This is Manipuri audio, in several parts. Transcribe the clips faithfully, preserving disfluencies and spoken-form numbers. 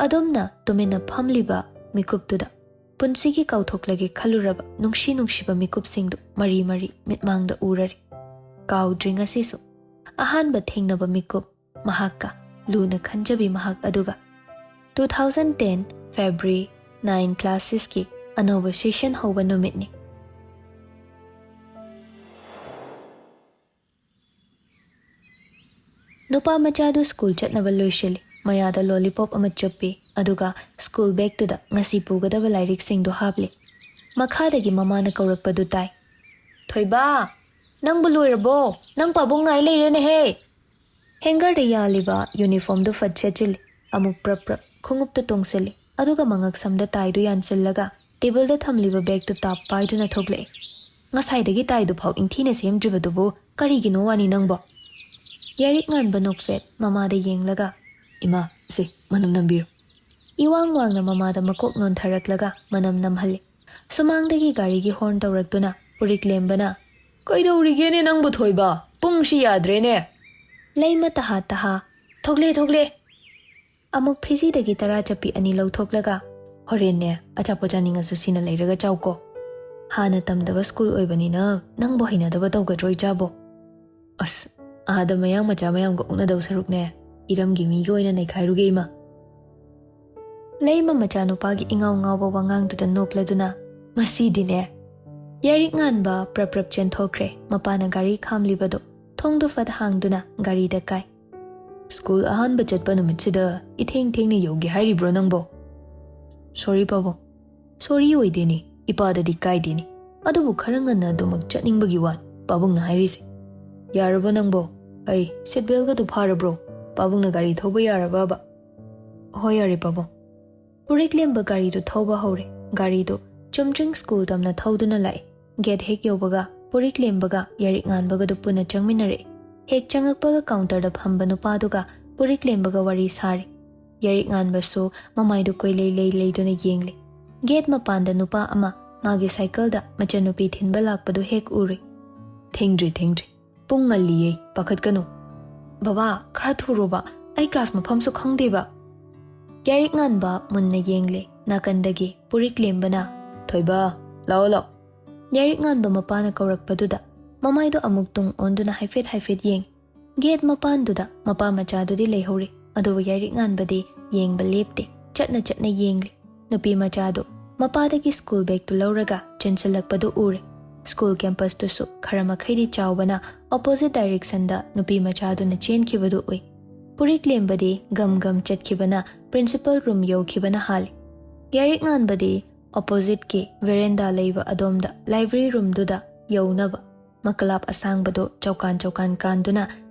ꯑꯗꯨꯝꯅ ꯇꯨꯃꯤꯟꯅ ꯐꯝꯂꯤꯕ ꯃꯤꯀꯨꯞꯇꯨꯗ ꯄꯨꯟꯁꯤꯒꯤ ꯀꯥꯎꯊꯣꯛꯂꯒꯦ ꯈꯜꯂꯨꯔꯕ ꯅꯨꯡꯁꯤ ꯅꯨꯡꯁꯤꯕ ꯃꯤꯀꯨꯞꯁꯤꯡꯗꯨ ꯃꯔꯤ ꯃꯔꯤ ꯃꯤꯠꯃꯥꯡꯗ ꯎꯔꯔꯦ꯫ ꯀꯥꯎꯗ꯭ꯔꯤ ꯉꯁꯤꯁꯨ꯫ ꯑꯍꯥꯟꯕ ꯊꯦꯡꯅꯕ ꯃꯤꯀꯨꯞ ꯃꯍꯥꯛꯀ, ꯂꯨꯅ ꯈꯟꯖꯕꯤ ꯃꯍꯥꯛ ꯑꯗꯨꯒ꯫ Two thousand ten February nine classes ꯀꯤ ꯑꯅꯧꯕ session ꯍꯧꯕ ꯅꯨꯃꯤꯠꯅꯤ꯫ ꯅꯨꯄꯥ ꯃꯆꯥꯗꯨ ꯁ꯭ꯀꯨꯜ ꯆꯠꯅꯕ ꯂꯣꯏꯁꯤꯜꯂꯤ꯫ ꯃꯌꯥꯗ lollipop ꯑꯃ ꯆꯨꯞꯄꯤ, ꯑꯗꯨꯒ ꯁ꯭ꯀꯨꯜ ꯕꯦꯒꯇꯨꯗ ꯉꯁꯤ ꯄꯨꯒꯗꯕ ꯂꯥꯏꯔꯤꯛꯁꯤꯡꯗꯨ ꯍꯥꯞꯂꯤ꯫ ꯃꯈꯥꯗꯒꯤ ꯃꯃꯥꯅ ꯀꯧꯔꯛꯄꯗꯨ ꯇꯥꯏ꯫ "ꯊꯣꯏꯕ, ꯅꯪꯕꯨ ꯂꯣꯏꯔꯕꯣ? ꯅꯪ ꯄꯥꯕꯨꯡ ꯉꯥꯏ ꯂꯩꯔꯦꯅꯦꯍꯦ!" ꯍꯦꯡꯒꯔꯗ ꯌꯥꯜꯂꯤꯕ ꯌꯨꯅꯤꯐꯣꯔꯝꯗꯨ ꯐꯠ ꯁꯦꯠꯆꯤꯜꯂꯤ꯫ ꯑꯃꯨꯛ ꯄ꯭ꯔꯞ ꯄ꯭ꯔꯞ ꯈꯣꯡꯎꯞꯇꯨ ꯇꯣꯡꯁꯤꯜꯂꯤ꯫ ꯑꯗꯨꯒ ꯃꯉꯛꯁꯝꯗ ꯇꯥꯏꯗꯨ ꯌꯥꯟꯁꯤꯜꯂꯒ ꯇꯦꯕꯜꯗ ꯊꯝꯂꯤꯕ ꯕꯦꯒꯇꯨ ꯇꯥꯞ ꯄꯥꯏꯗꯨꯅ ꯊꯣꯛꯂꯛꯏ꯫ "ꯉꯁꯥꯏꯗꯒꯤ ꯇꯥꯏꯗꯨꯐꯥꯎ ꯏꯪꯊꯤꯅ ꯁꯦꯝꯗ꯭ꯔꯤꯕꯗꯨꯕꯨ ꯀꯔꯤꯒꯤꯅꯣ ꯋꯥꯅꯤ ꯅꯪꯕꯣ?" ꯌꯥꯔꯤꯛ ꯉꯥꯟꯕ ꯅꯣꯛꯐꯦꯠ ꯃꯃꯥꯗ ꯌꯦꯡꯂꯒ, "ꯏꯃꯥ, ꯁꯤ ꯃꯅꯝ ꯅꯝꯕꯤꯔꯨ꯫" ꯏꯋꯥꯡ ꯋꯥꯡꯅ ꯃꯃꯥꯗ ꯃꯀꯣꯛ ꯅꯣꯟꯊꯔꯛꯂꯒ ꯃꯅꯝ ꯅꯝꯍꯜꯂꯤ꯫ ꯁꯨꯃꯥꯡꯗꯒꯤ ꯒꯥꯔꯤꯒꯤ ꯍꯣꯔꯟ ꯇꯧꯔꯛꯇꯨꯅ ꯄꯨꯔꯤꯛꯂꯦꯝꯕꯅ, "ꯀꯩꯗꯧꯔꯤꯒꯦꯅꯦ ꯅꯪꯕꯨ ꯊꯣꯏꯕ? ꯄꯨꯡꯁꯤ ꯌꯥꯗ꯭ꯔꯦꯅꯦ!" ꯂꯩꯃ ꯇꯍꯥ ꯇꯍꯥ, "ꯊꯣꯛꯂꯦ, ꯊꯣꯛꯂꯦ!" ꯑꯃꯨꯛ ꯐꯤꯖꯤꯗꯒꯤ ꯇꯔꯥ ꯆꯠꯄꯤ ꯑꯅꯤ ꯂꯧꯊꯣꯛꯂꯒ, "ꯍꯣꯔꯦꯟꯅꯦ ꯑꯆꯥꯄꯣꯠ ꯆꯥꯅꯤꯡꯉꯁꯨ ꯁꯤꯅ ꯂꯩꯔꯒ ꯆꯥꯎꯀꯣ꯫" "ꯍꯥꯟꯅ ꯇꯝꯗꯕ ꯁ꯭ꯀꯨꯜ ꯑꯣꯏꯕꯅꯤꯅ ꯅꯪꯕꯨ ꯍꯩꯅꯗꯕ ꯇꯧꯒꯗ꯭ꯔꯣ ꯏꯆꯥꯕꯣ?" "ꯑꯁ, ꯑꯥꯗ ꯃꯌꯥꯡ ꯃꯆꯥ ꯃꯌꯥꯝꯒ ꯑꯣꯛꯅꯗꯧ ꯁꯔꯨꯛꯅꯦ, ꯏꯔꯝꯒꯤ ꯃꯤꯒ ꯑꯣꯏꯅ ꯅꯩꯈꯥꯏꯔꯨꯒꯦ ꯏꯃꯥ꯫" ꯂꯩꯃ ꯃꯆꯥꯅꯨꯄꯥꯒꯤ ꯏꯉꯥꯎ ꯉꯥꯎꯕ ꯋꯥꯉꯥꯡꯗꯨꯗ ꯅꯣꯛꯂꯗꯨꯅ, "ꯃꯁꯤꯗꯤꯅꯦ!" ꯌꯥꯔꯤꯛ ꯉꯥꯟꯕ ꯄ꯭ꯔꯞ ꯄ꯭ꯔꯞ ꯆꯦꯟꯊꯣꯛꯈ꯭ꯔꯦ꯫ ꯃꯄꯥꯅ ꯒꯥꯔꯤ ꯈꯥꯝꯂꯤꯕꯗꯨ ꯊꯣꯡꯗꯨ ꯐꯠ ꯍꯥꯡꯗꯨꯅ ꯒꯥꯔꯤꯗ ꯀꯥꯏ꯫ "ꯁ꯭ꯀꯨꯜ ꯑꯍꯥꯟꯕ ꯆꯠꯄ ꯅꯨꯃꯤꯠꯁꯤꯗ ꯏꯊꯦꯡ ꯊꯦꯡꯅ ꯌꯧꯒꯦ ꯍꯥꯏꯔꯤꯕ꯭ꯔꯣ ꯅꯪꯕꯣ?" "ꯁꯣꯔꯤ ꯄꯥꯕꯨꯡ, ꯁꯣꯔꯤ ꯑꯣꯏꯗꯦꯅꯦ, ꯏꯄꯥꯗꯗꯤ ꯀꯥꯏꯗꯦꯅꯦ꯫ ꯑꯗꯨꯕꯨ ꯈꯔ ꯉꯟꯅ ꯑꯗꯨꯃꯛ ꯆꯠꯅꯤꯡꯕꯒꯤ ꯋꯥꯅꯤ ꯄꯥꯕꯨꯡꯅ ꯍꯥꯏꯔꯤꯁꯦ꯫ ꯌꯥꯔꯕꯣ ꯅꯪꯕꯣ? ꯑꯩ ꯁꯤꯠ ꯕꯦꯜꯒꯗꯨ ꯐꯥꯔꯕ꯭ꯔꯣ? ꯄꯥꯕꯨꯡꯅ ꯒꯥꯔꯤ ꯊꯧꯕ ꯌꯥꯔꯕꯕ?" "ꯍꯣꯏ, ꯌꯥꯔꯦ ꯄꯥꯕꯨꯡ꯫" ꯄꯨꯔꯤꯛꯂꯦꯝꯕ ꯒꯥꯔꯤꯗꯨ ꯊꯧꯕ ꯍꯧꯔꯦ꯫ ꯒꯥꯔꯤꯗꯨ ꯆꯨꯝꯗ꯭ꯔꯤꯡ ꯁ꯭ꯀꯨꯜ ꯇꯝꯅ ꯊꯧꯗꯨꯅ ꯂꯥꯛꯏ꯫ ꯒꯦꯠ ꯍꯦꯛ ꯌꯧꯕꯒ ꯄꯨꯔꯤꯛꯂꯦꯝꯕꯒ ꯌꯥꯔꯤꯛ ꯉꯥꯟꯕꯒꯗꯨ ꯄꯨꯟꯅ ꯆꯪꯃꯤꯟꯅꯔꯛꯏ꯫ ꯍꯦꯛ ꯆꯪꯉꯛꯄꯒ ꯀꯥꯎꯟꯇꯔꯗ ꯐꯝꯕ ꯅꯨꯄꯥꯗꯨꯒ ꯄꯨꯔꯤꯛꯂꯦꯝꯕꯒ ꯋꯥꯔꯤ ꯁꯥꯔꯤ꯫ ꯌꯥꯔꯤꯛ ꯉꯥꯟꯕꯁꯨ ꯃꯃꯥꯏꯗꯨ ꯀꯣꯏꯂꯩ ꯂꯩ ꯂꯩꯗꯨꯅ ꯌꯦꯡꯂꯤ꯫ ꯒꯦꯠ ꯃꯄꯥꯟꯗ ꯅꯨꯄꯥ ꯑꯃ ꯃꯥꯒꯤ ꯁꯥꯏꯀꯜꯗ ꯃꯆꯟꯅꯨꯄꯤ ꯊꯤꯟꯕ ꯂꯥꯛꯄꯗꯨ ꯍꯦꯛ ꯎꯔꯨꯏ꯫ "ꯊꯦꯡꯗ꯭ꯔꯤ, ꯊꯦꯡꯗ꯭ꯔꯤ꯫ ꯄꯨꯡ ꯉꯜꯂꯤꯌꯦ, ꯄꯥꯈꯠꯀꯅꯨ꯫" "ꯕꯕꯥ, ꯈꯔ ꯊꯨꯔꯣꯕ, ꯑꯩ ꯀ꯭ꯂꯥꯁ ꯃꯐꯝꯁꯨ ꯈꯪꯗꯦꯕ꯫" ꯌꯥꯏꯔꯤꯛ ꯉꯥꯟꯕ ꯃꯨꯟꯅ ꯌꯦꯡꯂꯦ꯫ ꯅꯥꯀꯟꯗꯒꯤ ꯄꯨꯔꯤꯛꯂꯦꯝꯕꯅ, "ꯊꯣꯏꯕ, ꯂꯥꯛꯑꯣ, ꯂꯥꯛꯑꯣ꯫" ꯌꯥꯏꯔꯤꯛ ꯉꯥꯟꯕ ꯃꯄꯥꯅ ꯀꯧꯔꯛꯄꯗꯨꯗ ꯃꯃꯥꯏꯗꯣ ꯑꯃꯨꯛ ꯇꯨꯡ ꯑꯣꯟꯗꯨꯅ ꯍꯥꯏꯐꯦꯠ ꯍꯥꯏꯐꯦꯠ ꯌꯦꯡ꯫ ꯒꯦꯠ ꯃꯄꯥꯟꯗꯨꯗ ꯃꯄꯥ ꯃꯆꯥꯗꯨꯗꯤ ꯂꯩꯍꯧꯔꯤ, ꯑꯗꯨꯕꯨ ꯌꯥꯏꯔꯤꯛ ꯉꯥꯟꯕꯗꯤ ꯌꯦꯡꯕ ꯂꯦꯞꯇꯦ꯫ ꯆꯠꯅ ꯆꯠꯅ ꯌꯦꯡꯂꯤ꯫ ꯅꯨꯄꯤ ꯃꯆꯥꯗꯨ ꯃꯄꯥꯗꯒꯤ ꯁ꯭ꯀꯨꯜ ꯕꯦꯒꯇꯨ ꯂꯧꯔꯒ ꯆꯦꯟꯁꯤꯜꯂꯛꯄꯗꯨ ꯎꯔꯦ꯫ ꯁ꯭ꯀꯨꯜ ꯀꯦꯝꯄꯁꯇꯨꯁꯨ ꯈꯔ ꯃꯈꯩꯗꯤ ꯆꯥꯎꯕꯅ ꯑꯣꯄꯣꯖꯤꯠ ꯗꯥꯏꯔꯦꯛꯁꯟꯗ ꯅꯨꯄꯤ ꯃꯆꯥꯗꯨꯅ ꯆꯦꯟꯈꯤꯕꯗꯨ ꯎꯏ꯫ ꯄꯨꯔꯤꯛꯂꯦꯝꯕꯗꯤ ꯒꯝ ꯒꯝ ꯆꯠꯈꯤꯕꯅ ꯄ꯭ꯔꯤꯟꯁꯤꯄꯜ ꯔꯨꯝ ꯌꯧꯈꯤꯕꯅ ꯍꯥꯜꯂꯤ꯫ ꯌꯥꯏꯔꯤꯛ ꯉꯥꯟꯕꯗꯤ ꯑꯣꯄꯣꯖꯤꯠꯀꯤ ꯚꯦꯔꯦꯟꯗꯥ ꯂꯩꯕ ꯑꯗꯣꯝꯗ ꯂꯥꯏꯕ꯭ꯔꯦꯔꯤ ꯔꯨꯝꯗꯨꯗ ꯌꯧꯅꯕ ꯃꯀꯂꯥꯞ ꯑꯁꯥꯡꯕꯗꯨ ꯆꯧꯀꯥꯟ ꯆꯧꯀꯥꯟ ꯀꯥꯟꯗꯨꯅ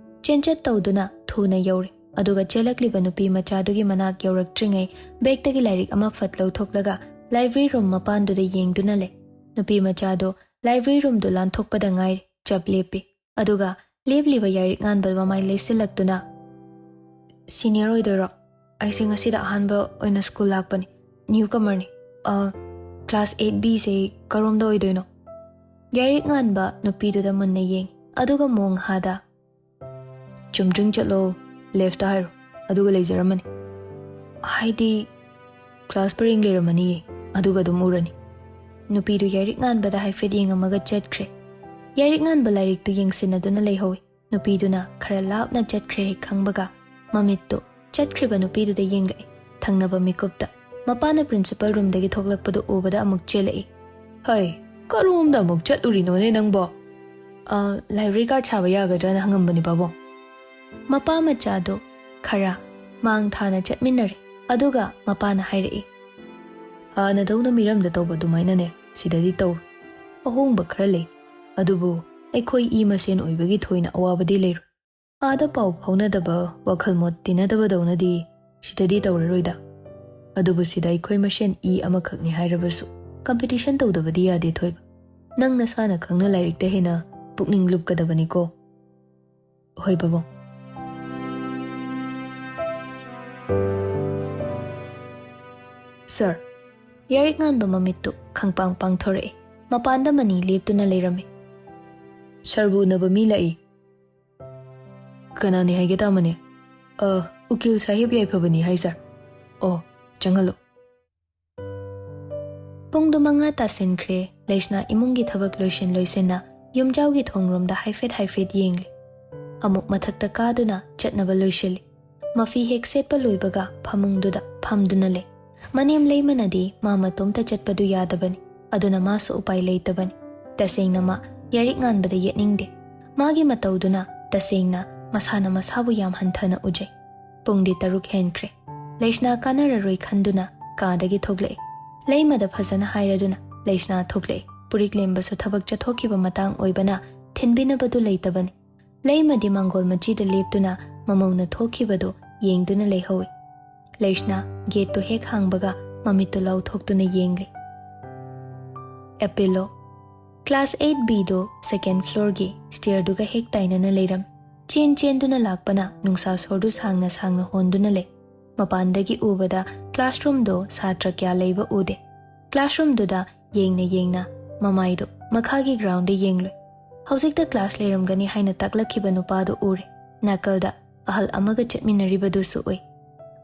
ꯆꯦꯟꯆꯠ ꯇꯧꯗꯨꯅ ꯊꯨꯅ ꯌꯧꯔꯦ꯫ ꯑꯗꯨꯒ ꯆꯦꯜꯂꯛꯂꯤꯕ ꯅꯨꯄꯤ ꯃꯆꯥꯗꯨꯒꯤ ꯃꯅꯥꯛ ꯌꯧꯔꯛꯇ꯭ꯔꯤꯉꯩ ꯕꯦꯒꯇꯒꯤ ꯂꯥꯏꯔꯤꯛ ꯑꯃ ꯐꯠ ꯂꯧꯊꯣꯛꯂꯒ ꯂꯥꯏꯕ꯭ꯔꯦꯔꯤ ꯔꯨꯝ ꯃꯄꯥꯟꯗꯨꯗ ꯌꯦꯡꯗꯨꯅ ꯂꯩ꯫ ꯅꯨꯄꯤ ꯃꯆꯥꯗꯨ ꯂꯥꯏꯕ꯭ꯔꯦꯔꯤ ꯔꯨꯝꯗꯨ ꯂꯥꯟꯊꯣꯛꯄꯗ ꯉꯥꯏꯔꯤ, ꯆꯞ ꯂꯦꯞꯄꯤ꯫ ꯑꯗꯨꯒ ꯂꯦꯞꯂꯤꯕ ꯌꯥꯏꯔꯤꯛ ꯉꯥꯟꯕ ꯃꯃꯥꯏ ꯂꯩꯁꯤꯜꯂꯛꯇꯨꯅ, "ꯁꯤꯅꯤꯌꯔ ꯑꯣꯏꯗꯣꯏꯔꯣ? ꯑꯩꯁꯦ ꯉꯁꯤꯗ ꯑꯍꯥꯟꯕ ꯑꯣꯏꯅ ꯁ꯭ꯀꯨꯜ ꯂꯥꯛꯄꯅꯤ, ꯅ꯭ꯌꯨ ꯀꯃꯔꯅꯤ꯫ ꯑ, ꯀ꯭ꯂꯥꯁ ꯑꯩꯠ ꯕꯤꯁꯦ ꯀꯔꯣꯝꯗ ꯑꯣꯏꯗꯣꯏꯅꯣ?" ꯌꯥꯏꯔꯤꯛ ꯉꯥꯟꯕ ꯅꯨꯄꯤꯗꯨꯗ ꯃꯨꯟꯅ ꯌꯦꯡ, ꯑꯗꯨꯒ ꯃꯣꯡꯍꯥꯗ, "ꯆꯨꯝꯗ꯭ꯔꯤꯡ ꯆꯠꯂꯣ, ꯂꯦꯐꯇ ꯍꯥꯏꯔꯣ, ꯑꯗꯨꯒ ꯂꯩꯖꯔꯝꯃꯅꯤ꯫ ꯍꯥꯏꯗꯤ, ꯀ꯭ꯂꯥꯁ ꯄꯔꯦꯡ ꯂꯩꯔꯝꯃꯅꯤꯌꯦ, ꯑꯗꯨꯒ ꯑꯗꯨꯝ ꯎꯔꯅꯤ꯫" ꯅꯨꯄꯤꯗꯨ ꯌꯥꯏꯔꯤꯛ ꯉꯥꯟꯕꯗ ꯍꯥꯏꯐꯦꯠ ꯌꯦꯡꯉꯝꯃꯒ ꯆꯠꯈ꯭ꯔꯦ꯫ ꯌꯥꯏꯔꯤꯛ ꯉꯥꯟꯕ ꯂꯥꯏꯔꯤꯛꯇꯨ ꯌꯦꯡꯁꯤꯟꯅꯗꯨꯅ ꯂꯩꯍꯧꯏ꯫ ꯅꯨꯄꯤꯗꯨꯅ ꯈꯔ ꯂꯥꯞꯅ ꯆꯠꯈ꯭ꯔꯦ ꯍꯦꯛ ꯈꯪꯕꯒ, ꯃꯃꯤꯠꯇꯨ ꯆꯠꯈ꯭ꯔꯤꯕ ꯅꯨꯄꯤꯗꯨꯗ ꯌꯦꯡꯂꯛꯏ꯫ ꯊꯪꯅꯕ ꯃꯤꯀꯨꯞꯇ ꯃꯄꯥꯅ ꯄ꯭ꯔꯤꯟꯁꯤꯄꯜ ꯔꯨꯝꯗꯒꯤ ꯊꯣꯛꯂꯛꯄꯗꯨ ꯎꯕꯗ ꯑꯃꯨꯛ ꯆꯦꯜꯂꯛꯏ꯫ "ꯍꯩ, ꯀꯔꯣꯝꯗ ꯑꯃꯨꯛ ꯆꯠꯂꯨꯔꯤꯅꯣꯅꯦ ꯅꯪꯕꯣ?" "ꯑ, ꯂꯥꯏꯕ꯭ꯔꯦꯔꯤ ꯀꯥꯔꯗ ꯁꯥꯕ ꯌꯥꯒꯗ꯭ꯔꯅ ꯍꯪꯉꯝꯕꯅꯤ, ꯄꯥꯕꯨꯡ꯫" ꯃꯄꯥ ꯃꯆꯥꯗꯨ ꯈꯔ ꯃꯥꯡ ꯊꯥꯅ ꯆꯠꯃꯤꯟꯅꯔꯦ꯫ ꯑꯗꯨꯒ ꯃꯄꯥꯅ ꯍꯥꯏꯔꯛꯏ, "ꯍꯥꯟꯅꯗꯧꯅ ꯃꯤꯔꯝꯗ ꯇꯧꯕ ꯑꯗꯨꯃꯥꯏꯅꯅꯦ ꯁꯤꯗꯗꯤ ꯇꯧꯔꯣꯏ꯫ ꯑꯍꯣꯡꯕ ꯈꯔ ꯂꯩ꯫ ꯑꯗꯨꯕꯨ ꯑꯩꯈꯣꯏ ꯏ ꯃꯁꯦꯟ ꯑꯣꯏꯕꯒꯤ ꯊꯣꯏꯅ ꯑꯋꯥꯕꯗꯤ ꯂꯩꯔꯣꯏ꯫ ꯑꯥꯗ ꯄꯥꯎ ꯐꯥꯎꯅꯗꯕ, ꯋꯥꯈꯜ ꯃꯣꯠ ꯇꯤꯟꯅꯗꯕꯗꯧꯅꯗꯤ ꯁꯤꯗꯗꯤ ꯇꯧꯔꯔꯣꯏꯗ꯫ ꯑꯗꯨꯕꯨ ꯁꯤꯗ ꯑꯩꯈꯣꯏ ꯃꯁꯦꯟ ꯏ ꯑꯃꯈꯛꯅꯤ ꯍꯥꯏꯔꯕꯁꯨ ꯀꯝꯄꯤꯇꯤꯁꯟ ꯇꯧꯗꯕꯗꯤ ꯌꯥꯗꯦ, ꯊꯣꯏꯕ꯫ ꯅꯪ ꯅꯁꯥꯅ ꯈꯪꯅ ꯂꯥꯏꯔꯤꯛꯇ ꯍꯦꯟꯅ ꯄꯨꯛꯅꯤꯡ ꯂꯨꯞꯀꯗꯕꯅꯤꯀꯣ꯫" "ꯍꯣꯏ, ꯄꯥꯕꯨꯡ꯫" "ꯁꯥꯔ꯫" ꯌꯥꯏꯔꯤꯛ ꯉꯥꯟꯕ ꯃꯃꯤꯠꯇꯨ ꯈꯪꯄꯥꯡ ꯄꯥꯡꯊꯣꯔꯛꯏ꯫ ꯃꯄꯥꯟꯗ ꯃꯅꯤ ꯂꯦꯞꯇꯨꯅ ꯂꯩꯔꯝꯃꯤ꯫ "ꯁꯥꯔꯕꯨ ꯎꯅꯕ ꯃꯤ ꯂꯥꯛꯏ꯫" "ꯀꯅꯥꯅꯤ ꯍꯥꯏꯒꯦ, ꯇꯥꯃꯅꯦ?" "ꯑ, ꯎꯀꯤꯜ ꯁꯥꯍꯦꯕ ꯌꯥꯏꯐꯕꯅꯤ ꯍꯥꯏ, ꯁꯥꯔ꯫" "ꯑꯣ, ꯆꯪꯍꯜꯂꯨ꯫" ꯄꯨꯡꯗꯨ ꯃꯉꯥ ꯇꯥꯁꯤꯟꯈ꯭ꯔꯦ꯫ ꯂꯩꯁꯅꯥ ꯏꯃꯨꯡꯒꯤ ꯊꯕꯛ ꯂꯣꯏꯁꯤꯟ ꯂꯣꯏꯁꯤꯟꯅ ꯌꯨꯝꯖꯥꯎꯒꯤ ꯊꯣꯡꯔꯣꯝꯗ ꯍꯥꯏꯐꯦꯠ ꯍꯥꯏꯐꯦꯠ ꯌꯦꯡꯂꯤ꯫ ꯑꯃꯨꯛ ꯃꯊꯛꯇ ꯀꯥꯗꯨꯅ ꯆꯠꯅꯕ ꯂꯣꯏꯁꯤꯜꯂꯤ꯫ ꯃꯐꯤ ꯍꯦꯛ ꯁꯦꯠꯄ ꯂꯣꯏꯕꯒ ꯐꯃꯨꯡꯗꯨꯗ ꯐꯝꯗꯨꯅ ꯂꯩ꯫ ꯃꯅꯦꯝ ꯂꯩꯃꯅꯗꯤ ꯃꯥ ꯃꯇꯣꯝꯇ ꯆꯠꯄꯗꯨ ꯌꯥꯗꯕꯅꯤ, ꯑꯗꯨꯅ ꯃꯥꯁꯨ ꯎꯄꯥꯏ ꯂꯩꯇꯕꯅꯤ꯫ ꯇꯁꯦꯡꯅ ꯃꯥ ꯌꯥꯔꯤꯛ ꯉꯥꯟꯕꯗ ꯌꯦꯠꯅꯤꯡꯗꯦ꯫ ꯃꯥꯒꯤ ꯃꯇꯧꯗꯨꯅ ꯇꯁꯦꯡꯅ ꯃꯁꯥꯅ ꯃꯁꯥꯕꯨ ꯌꯥꯝ ꯍꯟꯊꯅ ꯎꯖꯩ꯫ ꯄꯨꯡꯗꯤ ꯇꯔꯨꯛ ꯍꯦꯟꯈ꯭ꯔꯦ꯫ ꯂꯩꯁꯅꯥ ꯀꯥꯟꯅꯔꯔꯣꯏ ꯈꯟꯗꯨꯅ ꯀꯥꯗꯒꯤ ꯊꯣꯛꯂꯛꯏ꯫ ꯂꯩꯃꯗ ꯐꯖꯅ ꯍꯥꯏꯔꯗꯨꯅ ꯂꯩꯁꯅꯥ ꯊꯣꯛꯂꯛꯏ꯫ ꯄꯨꯔꯤꯛꯂꯦꯝꯕꯁꯨ ꯊꯕꯛ ꯆꯠꯊꯣꯛꯈꯤꯕ ꯃꯇꯥꯡ ꯑꯣꯏꯕꯅ ꯊꯤꯟꯕꯤꯅꯕꯗꯨ ꯂꯩꯇꯕꯅꯤ꯫ ꯂꯩꯃꯗꯤ ꯃꯥꯡꯒꯣꯜ ꯃꯆꯤꯗ ꯂꯦꯞꯇꯨꯅ ꯃꯃꯧꯅ ꯊꯣꯛꯈꯤꯕꯗꯨ ꯌꯦꯡꯗꯨꯅ ꯂꯩꯍꯧꯏ꯫ ꯂꯩꯁꯅꯥ ꯒꯦꯠꯇꯨ ꯍꯦꯛ ꯍꯥꯡꯕꯒ ꯃꯃꯤꯠꯇꯨ ꯂꯥꯎꯊꯣꯛꯇꯨꯅ ꯌꯦꯡꯂꯤ꯫ ꯑꯦꯄꯤꯂꯣ꯫ ꯀ꯭ꯂꯥꯁ ꯑꯩꯠ ꯕꯤꯗꯨ ꯁꯦꯀꯦꯟ ꯐ꯭ꯂꯣꯔꯒꯤ ꯁ꯭ꯇꯦꯌꯔꯗꯨꯒ ꯍꯦꯛ ꯇꯥꯏꯅꯅ ꯂꯩꯔꯝ꯫ ꯆꯦꯟ ꯆꯦꯟꯗꯨꯅ ꯂꯥꯛꯄꯅ ꯅꯨꯡꯁꯥ ꯁꯣꯔꯗꯨ ꯁꯥꯡꯅ ꯁꯥꯡꯅ ꯍꯣꯟꯗꯨꯅ ꯂꯩ꯫ ꯃꯄꯥꯟꯗꯒꯤ ꯎꯕꯗ ꯀ꯭ꯂꯥꯁꯔꯨꯝꯗꯨ ꯁꯥꯇ꯭ꯔ ꯀꯌꯥ ꯂꯩꯕ ꯎꯗꯦ꯫ ꯀ꯭ꯂꯥꯁꯔꯨꯝꯗꯨꯗ ꯌꯦꯡꯅ ꯌꯦꯡꯅ ꯃꯃꯥꯏꯗꯨ ꯃꯈꯥꯒꯤ ꯒ꯭ꯔꯥꯎꯟꯗ ꯌꯦꯡꯂꯨꯏ꯫ ꯍꯧꯖꯤꯛꯇ ꯀ꯭ꯂꯥꯁ ꯂꯩꯔꯝꯒꯅꯤ ꯍꯥꯏꯅ ꯇꯥꯛꯂꯛꯈꯤꯕ ꯅꯨꯄꯥꯗꯨ ꯎꯔꯦ꯫ ꯅꯥꯀꯜꯗ ꯑꯍꯜ ꯑꯃꯒ ꯆꯠꯃꯤꯟꯅꯔꯤꯕꯗꯨꯁꯨ ꯎꯏ꯫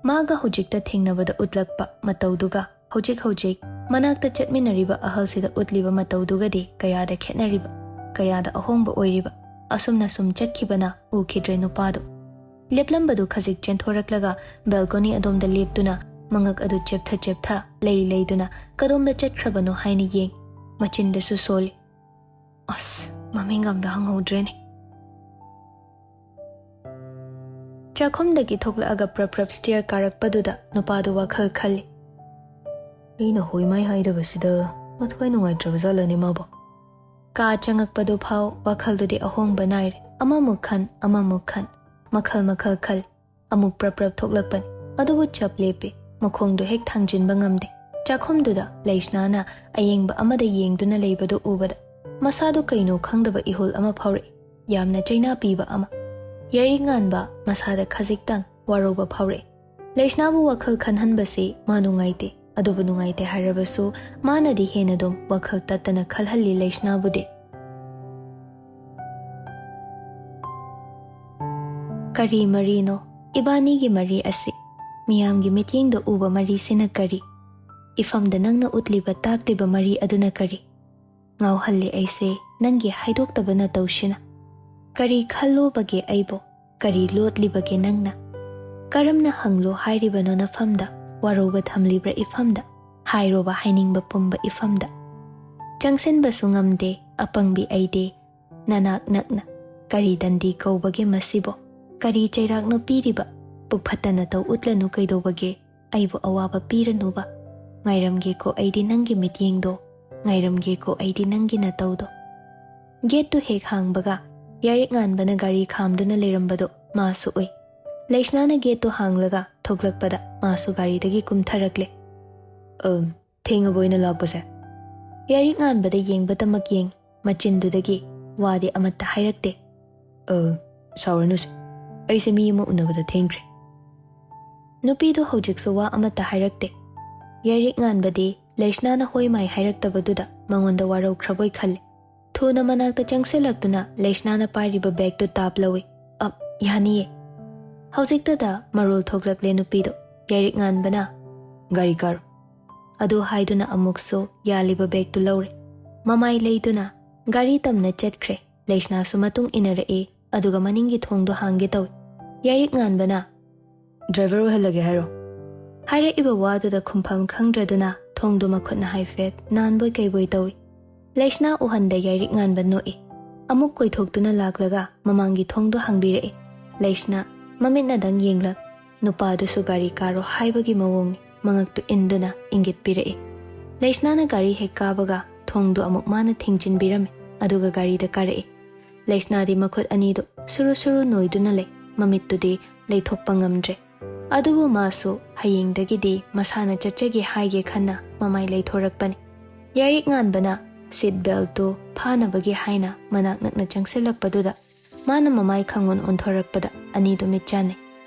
ꯃꯥꯒ ꯍꯧꯖꯤꯛꯇ ꯊꯦꯡꯅꯕꯗ ꯎꯠꯂꯛꯄ ꯃꯇꯧꯗꯨꯒ ꯍꯧꯖꯤꯛ ꯍꯧꯖꯤꯛ ꯃꯅꯥꯛꯇ ꯆꯠꯃꯤꯟꯅꯔꯤꯕ ꯑꯍꯜꯁꯤꯗ ꯎꯠꯂꯤꯕ ꯃꯇꯧꯗꯨꯒꯗꯤ ꯀꯌꯥꯗ ꯈꯦꯠꯅꯔꯤꯕ, ꯀꯌꯥꯗ ꯑꯍꯣꯡꯕ ꯑꯣꯏꯔꯤꯕ꯫ ꯑꯁꯨꯝꯅ ꯁꯨꯝ ꯆꯠꯈꯤꯕꯅ ꯎꯈꯤꯗ꯭ꯔꯦ ꯅꯨꯄꯥꯗꯨ꯫ ꯂꯦꯞꯂꯝꯕꯗꯨ ꯈꯖꯤꯛ ꯆꯦꯟꯊꯣꯔꯛꯂꯒ ꯕꯦꯜꯀꯣꯅꯤ ꯑꯗꯣꯝꯗ ꯂꯦꯞꯇꯨꯅ ꯃꯉꯛ ꯑꯗꯨ ꯆꯦꯞꯊ ꯆꯦꯞꯊ ꯂꯩ ꯂꯩꯗꯨꯅ ꯀꯗꯣꯝꯗ ꯆꯠꯈ꯭ꯔꯕꯅꯣ ꯍꯥꯏꯅ ꯌꯦꯡ꯫ ꯃꯆꯤꯟꯗꯁꯨ ꯁꯣꯜꯂꯤ꯫ ꯑꯁ, ꯃꯃꯤꯡ ꯑꯝꯗ ꯍꯪꯍꯧꯗ꯭ꯔꯦꯅꯦ꯫ ꯆꯥꯛꯈꯨꯝꯗꯒꯤ ꯊꯣꯛꯂꯛꯑꯒ ꯄ꯭ꯔꯞ ꯄ꯭ꯔꯞ ꯁ꯭ꯇꯤꯌꯔ ꯀꯥꯔꯛꯄꯗꯨꯗ ꯅꯨꯄꯥꯗꯨ ꯋꯥꯈꯜ ꯈꯜꯂꯤ꯫ ꯑꯩꯅ ꯍꯣꯏ ꯃꯥꯏ ꯍꯥꯏꯗꯕꯁꯤꯗ ꯃꯊ꯭ꯋꯥꯏ ꯅꯨꯡꯉꯥꯏꯇ꯭ꯔꯕ ꯖꯥꯠꯂꯅꯦ ꯃꯥꯕꯣ? ꯀꯥ ꯆꯪꯉꯛꯄꯗꯨ ꯐꯥꯎ ꯋꯥꯈꯜꯗꯨꯗꯤ ꯑꯍꯣꯡꯕ ꯅꯥꯏꯔꯦ꯫ ꯑꯃꯃꯨꯛ ꯈꯟ, ꯑꯃꯃꯨꯛ ꯈꯟ, ꯃꯈꯜ ꯃꯈꯜ ꯈꯜ꯫ ꯑꯃꯨꯛ ꯄ꯭ꯔꯞ ꯄ꯭ꯔꯞ ꯊꯣꯛꯂꯛꯄꯅꯤ꯫ ꯑꯗꯨꯕꯨ ꯆꯞ ꯂꯦꯞꯄꯤ꯫ ꯃꯈꯣꯡꯗꯨ ꯍꯦꯛ ꯊꯥꯡꯖꯤꯟꯕ ꯉꯝꯗꯦ꯫ ꯆꯥꯛꯈꯨꯝꯗꯨꯗ ꯂꯩꯁꯅꯥꯅ ꯑꯌꯦꯡꯕ ꯑꯃꯗ ꯌꯦꯡꯗꯨꯅ ꯂꯩꯕꯗꯨ ꯎꯕꯗ ꯃꯁꯥꯗꯨ ꯀꯩꯅꯣ ꯈꯪꯗꯕ ꯏꯍꯨꯜ ꯑꯃ ꯐꯥꯎꯔꯛꯏ꯫ ꯌꯥꯝꯅ ꯆꯩꯅꯥ ꯄꯤꯕ ꯑꯃ꯫ ꯌꯥꯔꯤꯛ ꯉꯥꯟꯕ ꯃꯁꯥꯗ ꯈꯖꯤꯛꯇꯪ ꯋꯥꯔꯧꯕ ꯐꯥꯎꯔꯛꯏ꯫ ꯂꯩꯁꯅꯥꯕꯨ ꯋꯥꯈꯜ ꯈꯟꯍꯟꯕꯁꯤ ꯃꯥ ꯅꯨꯡꯉꯥꯏꯇꯦ꯫ ꯑꯗꯨꯕꯨ ꯅꯨꯡꯉꯥꯏꯇꯦ ꯍꯥꯏꯔꯕꯁꯨ ꯃꯥꯅꯗꯤ ꯍꯦꯟꯅ ꯑꯗꯨꯝ ꯋꯥꯈꯜ ꯇꯠꯇꯅ ꯈꯜꯍꯜꯂꯤ ꯂꯩꯁꯅꯥꯕꯨꯗꯤ꯫ ꯀꯔꯤ ꯃꯔꯤꯅꯣ ꯏꯕꯥꯅꯤꯒꯤ ꯃꯔꯤ ꯑꯁꯤ? ꯃꯤꯌꯥꯝꯒꯤ ꯃꯤꯠꯌꯦꯡꯗ ꯎꯕ ꯃꯔꯤꯁꯤꯅ ꯀꯔꯤ? ꯏꯐꯝꯗ ꯅꯪꯅ ꯎꯠꯂꯤꯕ, ꯇꯥꯛꯂꯤꯕ ꯃꯔꯤ ꯑꯗꯨꯅ ꯀꯔꯤ? ꯉꯥꯎꯍꯜꯂꯦ ꯑꯩꯁꯦ ꯅꯪꯒꯤ ꯍꯥꯏꯗꯣꯛꯇꯕ ꯅꯇꯧꯁꯤꯅ꯫ ꯀꯔꯤ ꯈꯜꯂꯨꯕꯒꯦ ꯑꯩꯕꯨ? ꯀꯔꯤ ꯂꯣꯠꯂꯤꯕꯒꯦ ꯅꯪꯅ? ꯀꯔꯝꯅ ꯍꯪꯂꯣ ꯍꯥꯏꯔꯤꯕꯅꯣ ꯅꯐꯝꯗ? ꯋꯥꯔꯧꯕ ꯊꯝꯂꯤꯕ꯭ꯔꯥ ꯏꯐꯝꯗ? ꯍꯥꯏꯔꯣꯕ ꯍꯥꯏꯅꯤꯡꯕ ꯄꯨꯝꯕ ꯏꯐꯝꯗ꯫ ꯆꯪꯁꯤꯟꯕꯁꯨ ꯉꯝꯗꯦ ꯑꯄꯪꯕꯤ ꯑꯩꯗꯤ ꯅꯅꯥꯛ ꯅꯛꯅ꯫ ꯀꯔꯤ ꯗꯟꯗꯤ ꯀꯧꯕꯒꯦ ꯃꯁꯤꯕꯣ? ꯀꯔꯤ ꯆꯩꯔꯥꯛꯅꯣ ꯄꯤꯔꯤꯕ? ꯄꯨꯛ ꯐꯠꯇ ꯅꯇꯧ ꯎꯠꯂꯅꯨ ꯀꯩꯗꯧꯕꯒꯦ? ꯑꯩꯕꯨ ꯑꯋꯥꯕ ꯄꯤꯔꯅꯨꯕ꯫ ꯉꯥꯏꯔꯝꯒꯦꯀꯣ ꯑꯩꯗꯤ ꯅꯪꯒꯤ ꯃꯤꯠꯌꯦꯡꯗꯣ, ꯉꯥꯏꯔꯝꯒꯦꯀꯣ ꯑꯩꯗꯤ ꯅꯪꯒꯤ ꯅꯇꯧꯗꯣ꯫ ꯒꯦꯠꯇꯨ ꯍꯦꯛ ꯍꯥꯡꯕꯒ ꯌꯥꯏꯔꯤꯛ ꯉꯥꯟꯕꯅ ꯒꯥꯔꯤ ꯈꯥꯝꯗꯨꯅ ꯂꯩꯔꯝꯕꯗꯣ ꯃꯥꯁꯨ ꯎꯏ꯫ ꯂꯩꯁꯅꯥꯅ ꯒꯦꯠꯇꯨ ꯍꯥꯡꯂꯒ ꯊꯣꯛꯂꯛꯄꯗ ꯃꯥꯁꯨ ꯒꯥꯔꯤꯗꯒꯤ ꯀꯨꯝꯊꯔꯛꯂꯦ꯫ "ꯑꯝ, ꯊꯦꯡꯉꯕꯣ ꯑꯩꯅ ꯂꯥꯛꯄꯁꯦ?" ꯌꯥꯏꯔꯤꯛ ꯉꯥꯟꯕꯗ ꯌꯦꯡꯕꯇꯃꯛ ꯌꯦꯡꯉꯤ꯫ ꯃꯆꯤꯟꯗꯨꯗꯒꯤ ꯋꯥꯗꯤ ꯑꯃꯠꯇ ꯍꯥꯏꯔꯛꯇꯦ꯫ "ꯑ, ꯁꯥꯎꯔꯅꯨꯁꯦ, ꯑꯩꯁꯦ ꯃꯤ ꯑꯃ ꯎꯅꯕꯗ ꯊꯦꯡꯈ꯭ꯔꯦ꯫" ꯅꯨꯄꯤꯗꯨ ꯍꯧꯖꯤꯛꯁꯨ ꯋꯥ ꯑꯃꯠꯇ ꯍꯥꯏꯔꯛꯇꯦ꯫ ꯌꯥꯏꯔꯤꯛ ꯉꯥꯟꯕꯗꯤ ꯂꯩꯁꯅꯥꯅ ꯍꯣꯏ ꯃꯥꯏ ꯍꯥꯏꯔꯛꯇꯕꯗꯨꯗ ꯃꯉꯣꯟꯗ ꯋꯥꯔꯧꯈ꯭ꯔꯕꯣꯏ ꯈꯜꯂꯤ꯫ ꯊꯨꯅ ꯃꯅꯥꯛꯇ ꯆꯪꯁꯤꯜꯂꯛꯇꯨꯅ ꯂꯩꯁꯅꯥꯅ ꯄꯥꯏꯔꯤꯕ ꯕꯦꯒꯇꯨ ꯇꯥꯞ ꯂꯧꯏ꯫ "ꯑꯞ, ꯌꯥꯅꯤꯌꯦ꯫" ꯍꯧꯖꯤꯛꯇꯗ ꯃꯔꯣꯜ ꯊꯣꯛꯂꯛꯂꯦ ꯅꯨꯄꯤꯗꯨ꯫ ꯌꯥꯏꯔꯤꯛ ꯉꯥꯟꯕꯅ, "ꯒꯥꯔꯤ ꯀꯥꯔꯣ꯫" ꯑꯗꯨ ꯍꯥꯏꯗꯨꯅ ꯑꯃꯨꯛꯁꯨ ꯌꯥꯜꯂꯤꯕ ꯕꯦꯒꯇꯨ ꯂꯧꯔꯦ꯫ ꯃꯃꯥꯏ ꯂꯩꯗꯨꯅ ꯒꯥꯔꯤ ꯇꯝꯅ ꯆꯠꯈ꯭ꯔꯦ꯫ ꯂꯩꯁꯅꯥꯁꯨ ꯃꯇꯨꯡ ꯏꯟꯅꯔꯛꯏ, ꯑꯗꯨꯒ ꯃꯅꯤꯡꯒꯤ ꯊꯣꯡꯗꯣ ꯍꯥꯡꯒꯦ ꯇꯧꯏ꯫ ꯌꯥꯏꯔꯤꯛ ꯉꯥꯟꯕꯅ, "ꯗ꯭ꯔꯥꯏꯚꯔ ꯑꯣꯏꯍꯜꯂꯒꯦ ꯍꯥꯏꯔꯣ?" ꯍꯥꯏꯔꯛꯏꯕ ꯋꯥꯗꯨꯗ ꯈꯨꯝꯐꯝ ꯈꯪꯗ꯭ꯔꯗꯨꯅ ꯊꯣꯡꯗꯨ ꯃꯈꯨꯠꯅ ꯍꯥꯏꯐꯦꯠ ꯅꯥꯟꯕꯣꯏ ꯀꯩꯕꯣꯏ ꯇꯧꯏ꯫ ꯂꯩꯁꯅꯥ ꯎꯍꯟꯗ ꯌꯥꯏꯔꯤꯛ ꯉꯥꯟꯕ ꯅꯣꯛꯏ꯫ ꯑꯃꯨꯛ ꯀꯣꯏꯊꯣꯛꯇꯨꯅ ꯂꯥꯛꯂꯒ ꯃꯃꯥꯡꯒꯤ ꯊꯣꯡꯗꯨ ꯍꯥꯡꯕꯤꯔꯛꯏ꯫ ꯂꯩꯁꯅꯥ ꯃꯃꯤꯠꯅꯗꯪ ꯌꯦꯡꯂꯛ, ꯅꯨꯄꯥꯗꯨꯁꯨ ꯒꯥꯔꯤ ꯀꯥꯔꯣ ꯍꯥꯏꯕꯒꯤ ꯃꯑꯣꯡꯅꯤ꯫ ꯃꯉꯛꯇꯨ ꯏꯟꯗꯨꯅ ꯏꯪꯒꯤꯠ ꯄꯤꯔꯛꯏ꯫ ꯂꯩꯁꯅꯥꯅ ꯒꯥꯔꯤ ꯍꯦꯛ ꯀꯥꯕꯒ ꯊꯣꯡꯗꯨ ꯑꯃꯨꯛ ꯃꯥꯅ ꯊꯤꯡꯖꯤꯟꯕꯤꯔꯝꯃꯤ, ꯑꯗꯨꯒ ꯒꯥꯔꯤꯗ ꯀꯥꯔꯛꯏ꯫ ꯂꯩꯁꯅꯥꯗꯤ ꯃꯈꯨꯠ ꯑꯅꯤꯗꯨ ꯁꯨꯔꯨ ꯁꯨꯔꯨ ꯅꯣꯏꯗꯨꯅ ꯂꯩ, ꯃꯃꯤꯠꯇꯨꯗꯤ ꯂꯩꯊꯣꯛꯄ ꯉꯝꯗ꯭ꯔꯦ꯫ ꯑꯗꯨꯕꯨ ꯃꯥꯁꯨ ꯍꯌꯦꯡꯗꯒꯤꯗꯤ ꯃꯁꯥꯅ ꯆꯠꯆꯒꯦ ꯍꯥꯏꯒꯦ ꯈꯟꯅ ꯃꯃꯥꯏ ꯂꯩꯊꯣꯔꯛꯄꯅꯤ꯫ ꯌꯥꯏꯔꯤꯛ ꯉꯥꯟꯕꯅ ꯁꯤꯠ ꯕꯦꯜꯠꯇꯨ ꯐꯥꯅꯕꯒꯤ ꯍꯥꯏꯅ ꯃꯅꯥꯛ ꯅꯛꯅ ꯆꯪꯁꯤꯜꯂꯛꯄꯗꯨꯗ ꯃꯥꯅ ꯃꯃꯥꯏ ꯈꯪꯑꯣꯟ ꯑꯣꯟꯊꯣꯔꯛꯄꯗ ꯑꯅꯤꯗꯨ ꯃꯤꯠ ꯆꯥꯟꯅꯩ꯫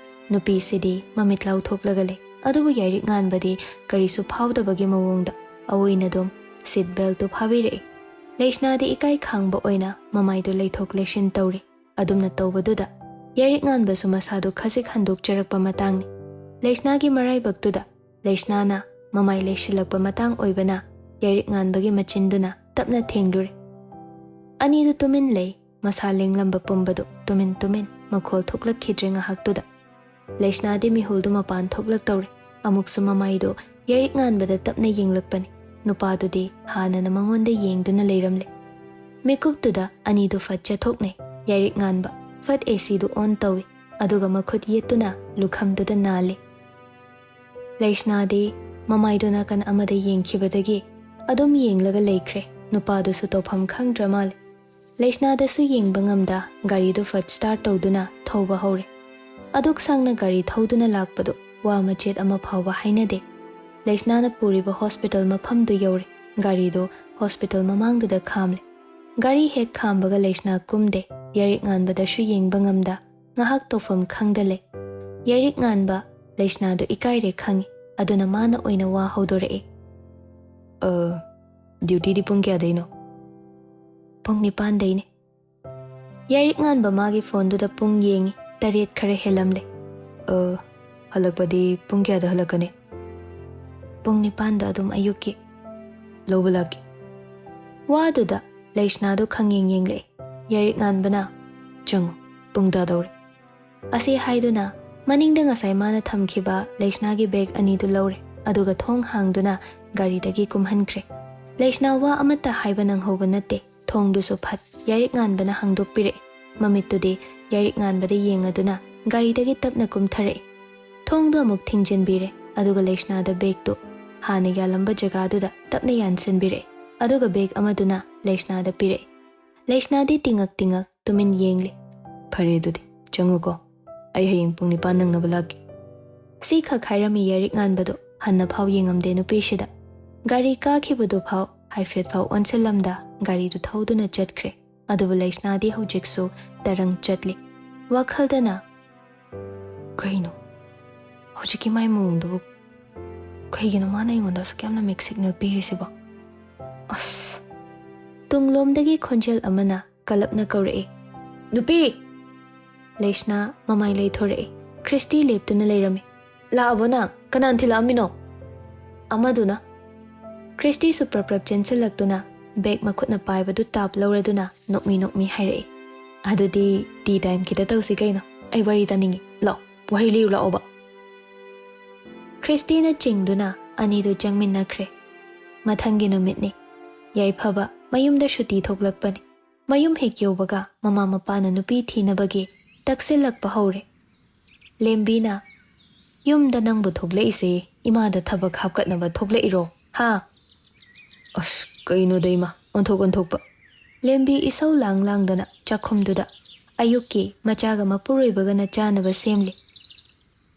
ꯅꯨꯄꯤꯁꯤꯗꯤ ꯃꯃꯤꯠ ꯂꯥꯎꯊꯣꯛꯂꯒ ꯂꯩ, ꯑꯗꯨꯕꯨ ꯌꯥꯏꯔꯤꯛ ꯉꯥꯟꯕꯗꯤ ꯀꯔꯤꯁꯨ ꯐꯥꯎꯗꯕꯒꯤ ꯃꯑꯣꯡꯗ ꯑꯑꯣꯏꯅꯗꯨꯝ ꯁꯤꯠ ꯕꯦꯜꯠꯇꯨ ꯐꯥꯕꯤꯔꯛꯏ꯫ ꯂꯩꯁꯅꯥꯗꯤ ꯏꯀꯥꯏ ꯈꯥꯡꯕ ꯑꯣꯏꯅ ꯃꯃꯥꯏꯗꯨ ꯂꯩꯊꯣꯛ ꯂꯩꯁꯤꯟ ꯇꯧꯔꯤ꯫ ꯑꯗꯨꯝꯅ ꯇꯧꯕꯗꯨꯗ ꯌꯥꯏꯔꯤꯛ ꯉꯥꯟꯕꯁꯨ ꯃꯁꯥꯗꯨ ꯈꯖꯤꯛ ꯍꯟꯗꯣꯛꯆꯔꯛꯄ ꯃꯇꯥꯡꯅꯤ꯫ ꯂꯩꯁꯅꯥꯒꯤ ꯃꯔꯥꯏꯕꯛꯇꯨꯗ ꯂꯩꯁꯅꯥꯅ ꯃꯃꯥꯏ ꯂꯩꯁꯤꯜꯂꯛꯄ ꯃꯇꯥꯡ ꯑꯣꯏꯕꯅ ꯌꯥꯏꯔꯤꯛ ꯉꯥꯟꯕꯒꯤ ꯃꯆꯤꯟꯗꯨꯅ ꯇꯞꯅ ꯊꯦꯡꯂꯨꯔꯦ꯫ ꯑꯅꯤꯗꯨ ꯇꯨꯃꯤꯟ ꯂꯩ꯫ ꯃꯁꯥ ꯂꯦꯡꯂꯝꯕ ꯄꯨꯝꯕꯗꯨ ꯇꯨꯃꯤꯟ ꯇꯨꯃꯤꯟ, ꯃꯈꯣꯜ ꯊꯣꯛꯂꯛꯈꯤꯗ꯭ꯔꯦ ꯉꯥꯏꯍꯥꯛꯇꯨꯗ꯫ ꯂꯩꯁꯅꯥꯗꯤ ꯃꯤꯍꯨꯜꯗꯨ ꯃꯄꯥꯟ ꯊꯣꯛꯂꯛꯇꯧꯔꯦ꯫ ꯑꯃꯨꯛꯁꯨ ꯃꯃꯥꯏꯗꯨ ꯌꯥꯏꯔꯤꯛ ꯉꯥꯟꯕꯗ ꯇꯞꯅ ꯌꯦꯡꯂꯛꯄꯅꯤ꯫ ꯅꯨꯄꯥꯗꯨꯗꯤ ꯍꯥꯟꯅꯅ ꯃꯉꯣꯟꯗ ꯌꯦꯡꯗꯨꯅ ꯂꯩꯔꯝꯂꯦ꯫ ꯃꯤꯀꯨꯞꯇꯨꯗ ꯑꯅꯤꯗꯨ ꯐꯠ ꯆꯠꯊꯣꯛꯅꯩ꯫ ꯌꯥꯏꯔꯤꯛ ꯉꯥꯟꯕ ꯐꯠ ꯑꯦ ꯁꯤꯗꯨ ꯑꯣꯟ ꯇꯧꯏ, ꯑꯗꯨꯒ ꯃꯈꯨꯠ ꯌꯦꯠꯇꯨꯅ ꯂꯨꯈꯝꯗꯨꯗ ꯅꯥꯜꯂꯤ꯫ ꯂꯩꯁꯅꯥꯗꯤ ꯃꯃꯥꯏꯗꯨ ꯅꯥꯀꯟ ꯑꯃꯗ ꯌꯦꯡꯈꯤꯕꯗꯒꯤ ꯑꯗꯨꯝ ꯌꯦꯡꯂꯒ ꯂꯩꯈ꯭ꯔꯦ꯫ ꯅꯨꯄꯥꯗꯨꯁꯨ ꯇꯧꯐꯝ ꯈꯪꯗ꯭ꯔ ꯃꯥꯜꯂꯦ꯫ ꯂꯩꯁꯅꯥꯗꯁꯨ ꯌꯦꯡꯕ ꯉꯝꯗ ꯒꯥꯔꯤꯗꯨ ꯐꯠ ꯁ꯭ꯇꯥꯔꯠ ꯇꯧꯗꯨꯅ ꯊꯧꯕ ꯍꯧꯔꯦ꯫ ꯑꯗꯨꯛ ꯁꯥꯡꯅ ꯒꯥꯔꯤ ꯊꯧꯗꯨꯅ ꯂꯥꯛꯄꯗꯨ ꯋꯥ ꯃꯆꯦꯠ ꯑꯃ ꯐꯥꯎꯕ ꯍꯥꯏꯅꯗꯦ꯫ ꯂꯩꯁꯅꯥꯅ ꯄꯨꯔꯤꯕ ꯍꯣꯁꯄꯤꯇꯥꯜ ꯃꯐꯝꯗꯨ ꯌꯧꯔꯦ꯫ ꯒꯥꯔꯤꯗꯨ ꯍꯣꯁꯄꯤꯇꯥꯜ ꯃꯃꯥꯡꯗꯨꯗ ꯈꯥꯝꯂꯦ꯫ ꯒꯥꯔꯤ ꯍꯦꯛ ꯈꯥꯝꯕꯒ ꯂꯩꯁꯅꯥ ꯀꯨꯝꯗꯦ꯫ ꯌꯥꯏꯔꯤꯛ ꯉꯥꯟꯕꯗꯁꯨ ꯌꯦꯡꯕ ꯉꯝꯗ ꯉꯥꯏꯍꯥꯛ ꯇꯧꯐꯝ ꯈꯪꯗ ꯂꯩ꯫ ꯌꯥꯏꯔꯤꯛ ꯉꯥꯟꯕ ꯂꯩꯁꯅꯥꯗꯨ ꯏꯀꯥꯏꯔꯦ ꯈꯪꯉꯤ, ꯑꯗꯨꯅ ꯃꯥꯅ ꯑꯣꯏꯅ ꯋꯥ ꯍꯧꯗꯣꯔꯛꯑꯦ꯫ "ꯑ, ꯗ꯭ꯌꯨꯇꯤꯗꯤ ꯄꯨꯡ ꯀꯌꯥꯗꯩꯅꯣ?" "ꯄꯨꯡ ꯅꯤꯄꯥꯟꯗꯩꯅꯦ꯫" ꯌꯥꯏꯔꯤꯛ ꯉꯥꯟꯕ ꯃꯥꯒꯤ ꯐꯣꯟꯗꯨꯗ ꯄꯨꯡ ꯌꯦꯡꯉꯤ, ꯇꯔꯦꯠ ꯈꯔ ꯍꯦꯜꯂꯝꯂꯦ꯫ "ꯑ, ꯍꯜꯂꯛꯄꯗꯤ ꯄꯨꯡ ꯀꯌꯥꯗ ꯍꯜꯂꯛꯀꯅꯤ?" "ꯄꯨꯡ ꯅꯤꯄꯥꯟꯗ ꯑꯗꯨꯝ ꯑꯌꯨꯛꯀꯤ꯫" "ꯂꯧꯕ ꯂꯥꯛꯀꯦ꯫" ꯋꯥꯗꯨꯗ ꯂꯩꯁꯅꯥꯗꯨ ꯈꯪꯌꯦꯡ ꯌꯦꯡꯂꯛꯑꯦ꯫ ꯌꯥꯏꯔꯤꯛ ꯉꯥꯟꯕꯅ, "ꯆꯪꯉꯨ, ꯄꯨꯡ ꯇꯥꯗꯧꯔꯦ꯫" ꯑꯁꯤ ꯍꯥꯏꯗꯨꯅ ꯃꯅꯤꯡꯗ ꯉꯁꯥꯏ ꯃꯥꯅ ꯊꯝꯈꯤꯕ ꯂꯩꯁꯅꯥꯒꯤ ꯕꯦꯒ ꯑꯅꯤꯗꯨ ꯂꯧꯔꯦ, ꯑꯗꯨꯒ ꯊꯣꯡ ꯍꯥꯡꯗꯨꯅ ꯒꯥꯔꯤꯗꯒꯤ ꯀꯨꯝꯍꯟꯈ꯭ꯔꯦ꯫ ꯂꯩꯁꯅꯥ ꯋꯥ ꯑꯃꯠꯇ ꯍꯥꯏꯕ ꯅꯪꯍꯧꯕ ꯅꯠꯇꯦ꯫ ꯊꯣꯡꯗꯨꯁꯨ ꯐꯠ ꯌꯥꯏꯔꯤꯛ ꯉꯥꯟꯕꯅ ꯍꯥꯡꯗꯣꯛꯄꯤꯔꯛꯑꯦ꯫ ꯃꯃꯤꯠꯇꯨꯗꯤ ꯌꯥꯏꯔꯤꯛ ꯉꯥꯟꯕꯗ ꯌꯦꯡꯉꯗꯨꯅ ꯒꯥꯔꯤꯗꯒꯤ ꯇꯞꯅ ꯀꯨꯝꯊꯔꯛꯑꯦ꯫ ꯊꯣꯡꯗꯨ ꯑꯃꯨꯛ ꯊꯤꯡꯖꯤꯟꯕꯤꯔꯦ, ꯑꯗꯨꯒ ꯂꯩꯁꯅꯥꯗ ꯕꯦꯒꯇꯨ ꯍꯥꯟꯅ ꯌꯥꯜꯂꯝꯕ ꯖꯒꯥꯗꯨꯗ ꯇꯞꯅ ꯌꯥꯟꯁꯤꯟꯕꯤꯔꯛꯑꯦ, ꯑꯗꯨꯒ ꯕꯦꯒ ꯑꯃꯗꯨꯅ ꯂꯩꯁꯅꯥꯗ ꯄꯤꯔꯛꯑꯦ꯫ ꯂꯩꯁꯅꯥꯗꯤ ꯇꯤꯡꯉꯛ ꯇꯤꯡꯉꯛ ꯇꯨꯃꯤꯟ ꯌꯦꯡꯂꯤ꯫ "ꯐꯔꯦ ꯑꯗꯨꯗꯤ, ꯆꯪꯉꯨꯀꯣ꯫ ꯑꯩ ꯍꯌꯦꯡ ꯄꯨꯡ ꯅꯤꯄꯥꯟ ꯅꯪꯅꯕ ꯂꯥꯛꯀꯦ꯫" ꯁꯤꯈꯛ ꯍꯥꯏꯔꯝꯃꯤ ꯌꯥꯏꯔꯤꯛ ꯉꯥꯟꯕꯗꯨ ꯍꯟꯅ ꯐꯥꯎ ꯌꯦꯡꯉꯝꯗꯦ ꯅꯨꯄꯤꯁꯤꯗ꯫ ꯒꯥꯔꯤ ꯀꯥꯈꯤꯕꯗꯨ ꯐꯥꯎ ꯍꯥꯏꯐꯦꯠ ꯐꯥꯎ ꯑꯣꯟꯁꯤꯜꯂꯝꯗ ꯒꯥꯔꯤꯗꯨ ꯊꯧꯗꯨꯅ ꯆꯠꯈ꯭ꯔꯦ꯫ ꯑꯗꯨꯕꯨ ꯂꯩꯁꯅꯥꯗꯤ ꯍꯧꯖꯤꯛꯁꯨ ꯇꯔꯪ ꯆꯠꯂꯤ꯫ ꯋꯥꯈꯜꯗꯅ, "ꯀꯩꯅꯣ ꯍꯧꯖꯤꯛꯀꯤ ꯃꯥꯏ ꯃꯑꯣꯡꯗꯨꯕꯨ? ꯀꯩꯒꯤꯅꯣ ꯃꯥꯅ ꯑꯩꯉꯣꯟꯗ ꯑꯁꯨꯛ ꯌꯥꯝꯅ ꯃꯤꯛꯁ ꯁꯤꯒꯅꯦꯜ ꯄꯤꯔꯤꯁꯤꯕꯣ? ꯑꯁ!" ꯇꯨꯡꯂꯣꯝꯗꯒꯤ ꯈꯣꯟꯖꯦꯜ ꯑꯃꯅ ꯀꯂꯞꯅ ꯀꯧꯔꯛꯏ, "ꯅꯨꯄꯤ!" ꯂꯩꯁꯅꯥ ꯃꯃꯥꯏ ꯂꯩꯊꯣꯔꯛꯏ꯫ ꯈ꯭ꯔꯤꯁꯇꯤ ꯂꯦꯞꯇꯨꯅ ꯂꯩꯔꯝꯃꯤ꯫ "ꯂꯥꯛꯑꯕꯣ ꯅꯪ? ꯀꯅꯥꯅ ꯊꯤꯜꯂꯛꯑꯝꯃꯤꯅꯣ?" ꯑꯃꯗꯨꯅ꯫ ꯈ꯭ꯔꯤꯁꯇꯤꯁꯨ ꯄ꯭ꯔꯞ ꯄ꯭ꯔꯞ ꯆꯦꯟꯁꯤꯜꯂꯛꯇꯨꯅ ꯕꯦꯒ ꯃꯈꯨꯠꯅ ꯄꯥꯏꯕꯗꯨ ꯇꯥꯞ ꯂꯧꯔꯗꯨꯅ ꯅꯣꯛꯃꯤ ꯅꯣꯛꯃꯤ ꯍꯥꯏꯔꯛꯏ꯫ "ꯑꯗꯨꯗꯤ ꯇꯤ ꯇꯥꯏꯝ ꯈꯤꯇ ꯇꯧꯁꯤ ꯀꯩꯅꯣ? ꯑꯩ ꯋꯥꯔꯤ ꯇꯥꯅꯤꯡꯉꯤ꯫ ꯂꯥꯛꯑꯣ, ꯋꯥꯔꯤ ꯂꯤꯔꯨ ꯂꯥꯛꯑꯣꯕ꯫" ꯈ꯭ꯔꯤꯁꯇꯤꯅ ꯆꯤꯡꯗꯨꯅ ꯑꯅꯤꯗꯨ ꯆꯪꯃꯤꯟꯅꯈ꯭ꯔꯦ꯫ ꯃꯊꯪꯒꯤ ꯅꯨꯃꯤꯠꯅꯤ꯫ ꯌꯥꯏꯐꯕ ꯃꯌꯨꯝꯗ ꯁꯨꯇꯤ ꯊꯣꯛꯂꯛꯄꯅꯤ꯫ ꯃꯌꯨꯝ ꯍꯦꯛ ꯌꯧꯕꯒ ꯃꯃꯥ ꯃꯄꯥꯅ ꯅꯨꯄꯤ ꯊꯤꯅꯕꯒꯤ ꯇꯛꯁꯤꯜꯂꯛꯄ ꯍꯧꯔꯦ꯫ ꯂꯦꯝꯕꯤꯅ, "ꯌꯨꯝꯗ ꯅꯪꯕꯨ ꯊꯣꯛꯂꯛꯏꯁꯦ ꯏꯃꯥꯗ ꯊꯕꯛ ꯍꯥꯞꯀꯠꯅꯕ ꯊꯣꯛꯂꯛꯏꯔꯣ? ꯍꯥ?" ꯑꯁ, ꯀꯩꯅꯣꯗ ꯏꯃꯥ, ꯑꯣꯟꯊꯣꯛ ꯑꯣꯟꯊꯣꯛꯄ꯫ ꯂꯦꯝꯕꯤ ꯏꯁꯧ ꯂꯥꯡ ꯂꯥꯡꯗꯅ ꯆꯥꯛꯈꯨꯝꯗꯨꯗ ꯑꯌꯨꯛꯀꯤ ꯃꯆꯥꯒ ꯃꯄꯨꯔꯣꯏꯕꯒꯅ ꯆꯥꯅꯕ ꯁꯦꯝꯂꯤ꯫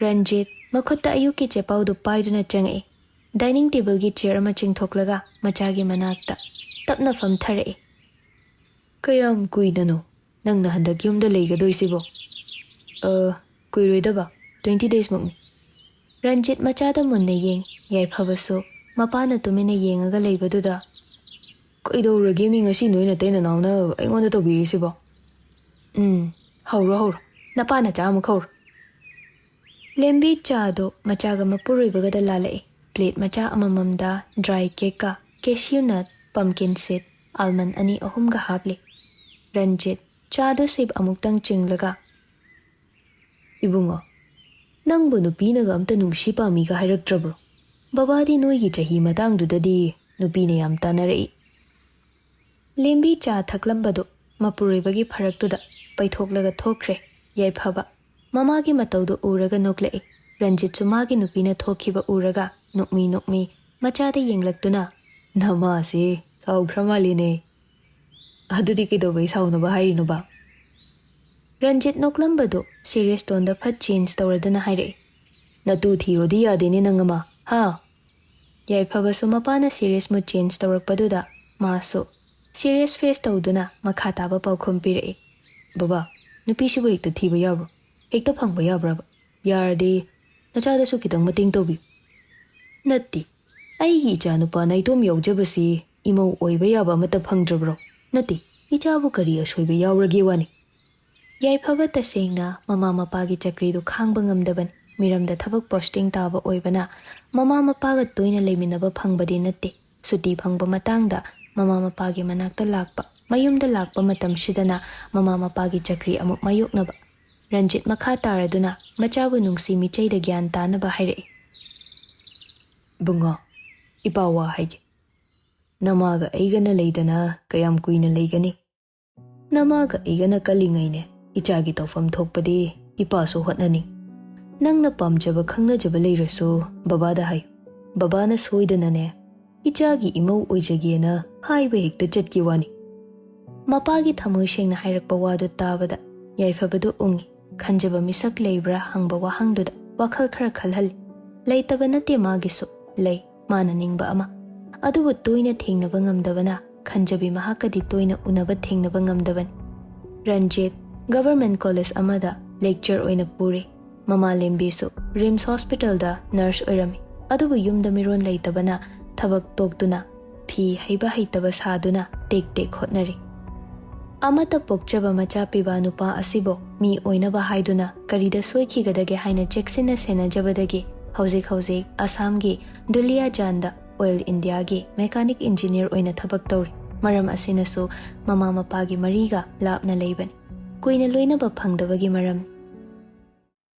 ꯔꯟꯖꯤꯠ ꯃꯈꯨꯠꯇ ꯑꯌꯨꯛꯀꯤ ꯆꯦꯄꯥꯎꯗꯨ ꯄꯥꯏꯗꯨꯅ ꯆꯪꯉꯛꯏ꯫ ꯗꯥꯏꯅꯤꯡ ꯇꯦꯕꯜꯒꯤ ꯆꯤꯌꯔ ꯑꯃ ꯆꯤꯡꯊꯣꯛꯂꯒ ꯃꯆꯥꯒꯤ ꯃꯅꯥꯛꯇ ꯇꯞꯅ ꯐꯝꯊꯔꯛꯏ꯫ "ꯀꯌꯥꯝ ꯀꯨꯏꯅꯅꯣ ꯅꯪꯅ ꯍꯟꯗꯛ ꯌꯨꯝꯗ ꯂꯩꯒꯗꯣꯏꯁꯤꯕꯣ?" "ꯑ, ꯀꯨꯏꯔꯣꯏꯗꯕ, twenty days ꯃꯨꯛꯅꯤ꯫" ꯔꯟꯖꯤꯠ ꯃꯆꯥꯗ ꯃꯨꯟꯅ ꯌꯦꯡ, ꯌꯥꯏꯐꯕꯁꯨ ꯃꯄꯥꯅ ꯇꯨꯃꯤꯟꯅ ꯌꯦꯡꯉꯒ ꯂꯩꯕꯗꯨꯗ, "ꯀꯩꯗꯧꯔꯒꯦ ꯃꯤ ꯉꯁꯤ ꯅꯣꯏ ꯅꯇꯩ ꯅꯅꯥꯎꯅ ꯑꯩꯉꯣꯟꯗ ꯇꯧꯕꯤꯔꯤꯁꯤꯕꯣ? ꯎꯝ, ꯍꯧꯔꯣ ꯍꯧꯔꯣ, ꯅꯄꯥ ꯅꯆꯥ ꯑꯃꯨꯛ ꯍꯧꯔꯣ꯫" ꯂꯦꯝꯕꯤ ꯆꯥꯗꯣ ꯃꯆꯥꯒ ꯃꯄꯨꯔꯣꯏꯕꯒꯗ ꯂꯥꯜꯂꯛꯏ꯫ ꯄ꯭ꯂꯦꯠ ꯃꯆꯥ ꯑꯃꯃꯝꯗ ꯗ꯭ꯔꯥꯏ ꯀꯦꯛꯀ ꯀꯦꯁ꯭ꯌꯨ ꯅꯠ, ꯄꯝꯀꯤꯟ ꯁꯤꯗ, ꯑꯥꯜꯃꯟ ꯑꯅꯤ ꯑꯍꯨꯝꯒ ꯍꯥꯞꯂꯤ꯫ ꯔꯟꯖꯤꯠ ꯆꯥꯗꯣ ꯁꯤꯞ ꯑꯃꯨꯛꯇꯪ ꯆꯤꯡꯂꯒ, "ꯏꯕꯨꯡꯉꯣ, ꯅꯪꯕꯨ ꯅꯨꯄꯤꯅꯒ ꯑꯝꯇ ꯅꯨꯡꯁꯤ ꯄꯥꯝꯃꯤꯒ ꯍꯥꯏꯔꯛꯇ꯭ꯔꯕ꯭ꯔꯣ? ꯕꯕꯥꯗꯤ ꯅꯣꯏꯒꯤ ꯆꯍꯤ ꯃꯇꯥꯡꯗꯨꯗꯗꯤ ꯅꯨꯄꯤꯅ ꯌꯥꯝ ꯇꯥꯟꯅꯔꯛꯏ꯫" ꯂꯦꯝꯕꯤ ꯆꯥ ꯊꯛꯂꯝꯕꯗꯨ ꯃꯄꯨꯔꯣꯏꯕꯒꯤ ꯐꯔꯛꯇꯨꯗ ꯄꯩꯊꯣꯛꯂꯒ ꯊꯣꯛꯈ꯭ꯔꯦ꯫ ꯌꯥꯏꯐꯕ ꯃꯃꯥꯒꯤ ꯃꯇꯧꯗꯨ ꯎꯔꯒ ꯅꯣꯛꯂꯛꯏ꯫ ꯔꯟꯖꯤꯠꯁꯨ ꯃꯥꯒꯤ ꯅꯨꯄꯤꯅ ꯊꯣꯛꯈꯤꯕ ꯎꯔꯒ ꯅꯣꯛꯃꯤ ꯅꯣꯛꯃꯤ ꯃꯆꯥꯗ ꯌꯦꯡꯂꯛꯇꯨꯅ, "ꯅꯃꯥꯁꯦ ꯁꯥꯎꯈ꯭ꯔ ꯃꯥꯜꯂꯤꯅꯦ꯫ ꯑꯗꯨꯗꯤ ꯀꯩꯗꯧꯕꯩ ꯁꯥꯎꯅꯕ ꯍꯥꯏꯔꯤꯅꯣꯕ?" ꯔꯟꯖꯤꯠ ꯅꯣꯛꯂꯝꯕꯗꯨ ꯁꯤꯔꯤꯌꯁ ꯇꯣꯟꯗ ꯐꯠ ꯆꯦꯟꯖ ꯇꯧꯔꯗꯨꯅ ꯍꯥꯏꯔꯛꯏ, "ꯅꯇꯨ ꯊꯤꯔꯣꯗꯤ ꯌꯥꯗꯦꯅꯦ ꯅꯪ ꯑꯃ, ꯍꯥ?" ꯌꯥꯏꯐꯕꯁꯨ ꯃꯄꯥꯅ ꯁꯤꯔꯤꯌꯁ ꯃꯨꯗ ꯆꯦꯟꯖ ꯇꯧꯔꯛꯄꯗꯨꯗ ꯃꯥꯁꯨ ꯁꯤꯔꯤꯌꯁ ꯐꯦꯁ ꯇꯧꯗꯨꯅ ꯃꯈꯥ ꯇꯥꯕ ꯄꯥꯎꯈꯨꯝ ꯄꯤꯔꯛꯏ, "ꯕꯕꯥ, ꯅꯨꯄꯤꯁꯤꯕꯨ ꯍꯦꯛꯇ ꯊꯤꯕ ꯌꯥꯕ꯭ꯔꯣ? ꯍꯦꯛꯇ ꯐꯪꯕ ꯌꯥꯕ꯭ꯔꯕ? ꯌꯥꯔꯗꯤ ꯅꯆꯥꯗꯁꯨ ꯈꯤꯇꯪ ꯃꯇꯦꯡ ꯇꯧꯕꯤꯌꯨ꯫" "ꯅꯠꯇꯦ, ꯑꯩꯒꯤ ꯏꯆꯥ ꯅꯨꯄꯥ ꯅꯥꯏꯇꯣꯝ ꯌꯥꯎꯖꯕꯁꯤ ꯏꯃꯧ ꯑꯣꯏꯕ ꯌꯥꯕ ꯑꯃꯠꯇ ꯐꯪꯗ꯭ꯔꯕ꯭ꯔꯣ? ꯅꯠꯇꯦ, ꯏꯆꯥꯕꯨ ꯀꯔꯤ ꯑꯁꯣꯏꯕ ꯌꯥꯎꯔꯒꯦ ꯋꯥꯅꯤ?" ꯌꯥꯏꯐꯕ ꯇꯁꯦꯡꯅ ꯃꯃꯥ ꯃꯄꯥꯒꯤ ꯆꯀ꯭ꯔꯤꯗꯨ ꯈꯥꯡꯕ ꯉꯝꯗꯕꯅꯤ꯫ ꯃꯤꯔꯝꯗ ꯊꯕꯛ ꯄꯣꯁꯇꯤꯡ ꯇꯥꯕ ꯑꯣꯏꯕꯅ ꯃꯃꯥ ꯃꯄꯥꯒ ꯇꯣꯏꯅ ꯂꯩꯃꯤꯟꯅꯕ ꯐꯪꯕꯗꯤ ꯅꯠꯇꯦ꯫ ꯁꯨꯇꯤ ꯐꯪꯕ ꯃꯇꯥꯡꯗ ꯃꯃꯥ ꯃꯄꯥꯒꯤ ꯃꯅꯥꯛꯇ ꯂꯥꯛꯄ, ꯃꯌꯨꯝꯗ ꯂꯥꯛꯄ ꯃꯇꯝꯁꯤꯗꯅ ꯃꯃꯥ ꯃꯄꯥꯒꯤ ꯆꯀ꯭ꯔꯤ ꯑꯃꯨꯛ ꯃꯥꯌꯣꯛꯅꯕ꯫ ꯔꯟꯖꯤꯠ ꯃꯈꯥ ꯇꯥꯔꯗꯨꯅ ꯃꯆꯥꯕꯨ ꯅꯨꯡꯁꯤ ꯃꯤꯆꯩꯗ ꯒ꯭ꯌꯥꯟ ꯇꯥꯅꯕ ꯍꯥꯏꯔꯛꯏ꯫ "ꯕꯨꯡꯉꯣ, ꯏꯄꯥ ꯋꯥ ꯍꯥꯏꯒꯦ꯫ ꯅꯃꯥꯒ ꯑꯩꯒꯅ ꯂꯩꯗꯅ ꯀꯌꯥꯝ ꯀꯨꯏꯅ ꯂꯩꯒꯅꯤ? ꯅꯃꯥꯒ ꯑꯩꯒꯅ ꯀꯜꯂꯤꯉꯩꯅꯦ, ꯏꯆꯥꯒꯤ ꯇꯧꯐꯝ ꯊꯣꯛꯄꯗꯤ ꯏꯄꯥꯁꯨ ꯍꯣꯠꯅꯅꯤ꯫ ꯅꯪꯅ ꯄꯥꯝꯖꯕ ꯈꯪꯅꯖꯕ ꯂꯩꯔꯁꯨ ꯕꯕꯥꯗ ꯍꯥꯏꯌꯨ꯫ ꯕꯕꯥꯅ ꯁꯣꯏꯗꯅꯅꯦ ꯏꯆꯥꯒꯤ ꯏꯃꯧ ꯑꯣꯏꯖꯒꯦꯅ ꯍꯥꯏꯕ ꯍꯦꯛꯇ ꯆꯠꯀꯤ ꯋꯥꯅꯤ꯫" ꯃꯄꯥꯒꯤ ꯊꯃꯣꯏ ꯁꯦꯡꯅ ꯍꯥꯏꯔꯛꯄ ꯋꯥꯗꯨ ꯇꯥꯕꯗ ꯌꯥꯏꯐꯕꯗꯨ ꯎꯡꯉꯤ꯫ ꯈꯟꯖꯕ ꯃꯤꯁꯛ ꯂꯩꯕ꯭ꯔꯥ ꯍꯪꯕ ꯋꯥꯍꯪꯗꯨꯗ ꯋꯥꯈꯜ ꯈꯔ ꯈꯜꯍꯜꯂꯤ꯫ ꯂꯩꯇꯕ ꯅꯠꯇꯦ ꯃꯥꯒꯤꯁꯨ, ꯂꯩ꯫ ꯃꯥꯅ ꯅꯤꯡꯕ ꯑꯃ꯫ ꯑꯗꯨꯕꯨ ꯇꯣꯏꯅ ꯊꯦꯡꯅꯕ ꯉꯝꯗꯕꯅ ꯈꯟꯖꯕꯤ ꯃꯍꯥꯛꯀꯗꯤ ꯇꯣꯏꯅ ꯎꯅꯕ ꯊꯦꯡꯅꯕ ꯉꯝꯗꯕꯅꯤ꯫ ꯔꯟꯖꯤꯠ ꯒꯚꯔꯟꯃꯦꯟꯠ ꯀꯣꯂꯦꯖ ꯑꯃꯗ ꯂꯦꯛꯆꯔ ꯑꯣꯏꯅ ꯄꯨꯔꯤ꯫ ꯃꯃꯥꯂꯦꯝꯕꯤꯁꯨ ꯔꯤꯝꯁ ꯍꯣꯁꯄꯤꯇꯥꯜꯗ ꯅꯔꯁ ꯑꯣꯏꯔꯝꯃꯤ꯫ ꯑꯗꯨꯕꯨ ꯌꯨꯝꯗ ꯃꯤꯔꯣꯟ ꯂꯩꯇꯕꯅ ꯊꯕꯛ ꯇꯣꯛꯇꯨꯅ ꯐꯤ ꯍꯩꯕ ꯍꯩꯇꯕ ꯁꯥꯗꯨꯅ ꯇꯦꯛ ꯇꯦꯛ ꯍꯣꯠꯅꯔꯤ꯫ ꯑꯃꯠꯇ ꯄꯣꯛꯆꯕ ꯃꯆꯥ ꯄꯤꯕ ꯅꯨꯄꯥ ꯑꯁꯤꯕꯨ ꯃꯤ ꯑꯣꯏꯅꯕ ꯍꯥꯏꯗꯨꯅ ꯀꯔꯤꯗ ꯁꯣꯏꯈꯤꯒꯗꯒꯦ ꯍꯥꯏꯅ ꯆꯦꯛꯁꯤꯟꯅ ꯁꯦꯟꯅꯖꯕꯗꯒꯤ ꯍꯧꯖꯤꯛ ꯍꯧꯖꯤꯛ ꯑꯁꯥꯝꯒꯤ ꯗꯨꯂꯤꯌꯥꯖꯥꯟꯗ ꯑꯣꯏꯜ ꯏꯟꯗꯤꯌꯥꯒꯤ ꯃꯦꯀꯥꯅꯤꯛ ꯏꯟꯖꯤꯅꯤꯌꯔ ꯑꯣꯏꯅ ꯊꯕꯛ ꯇꯧꯔꯤ꯫ ꯃꯔꯝ ꯑꯁꯤꯅꯁꯨ ꯃꯃꯥ ꯃꯄꯥꯒꯤ ꯃꯔꯤꯒ ꯂꯥꯞꯅ ꯂꯩꯕꯅꯤ꯫ ꯀꯨꯏꯅ ꯂꯣꯏꯅꯕ ꯐꯪꯗꯕꯒꯤ ꯃꯔꯝ꯫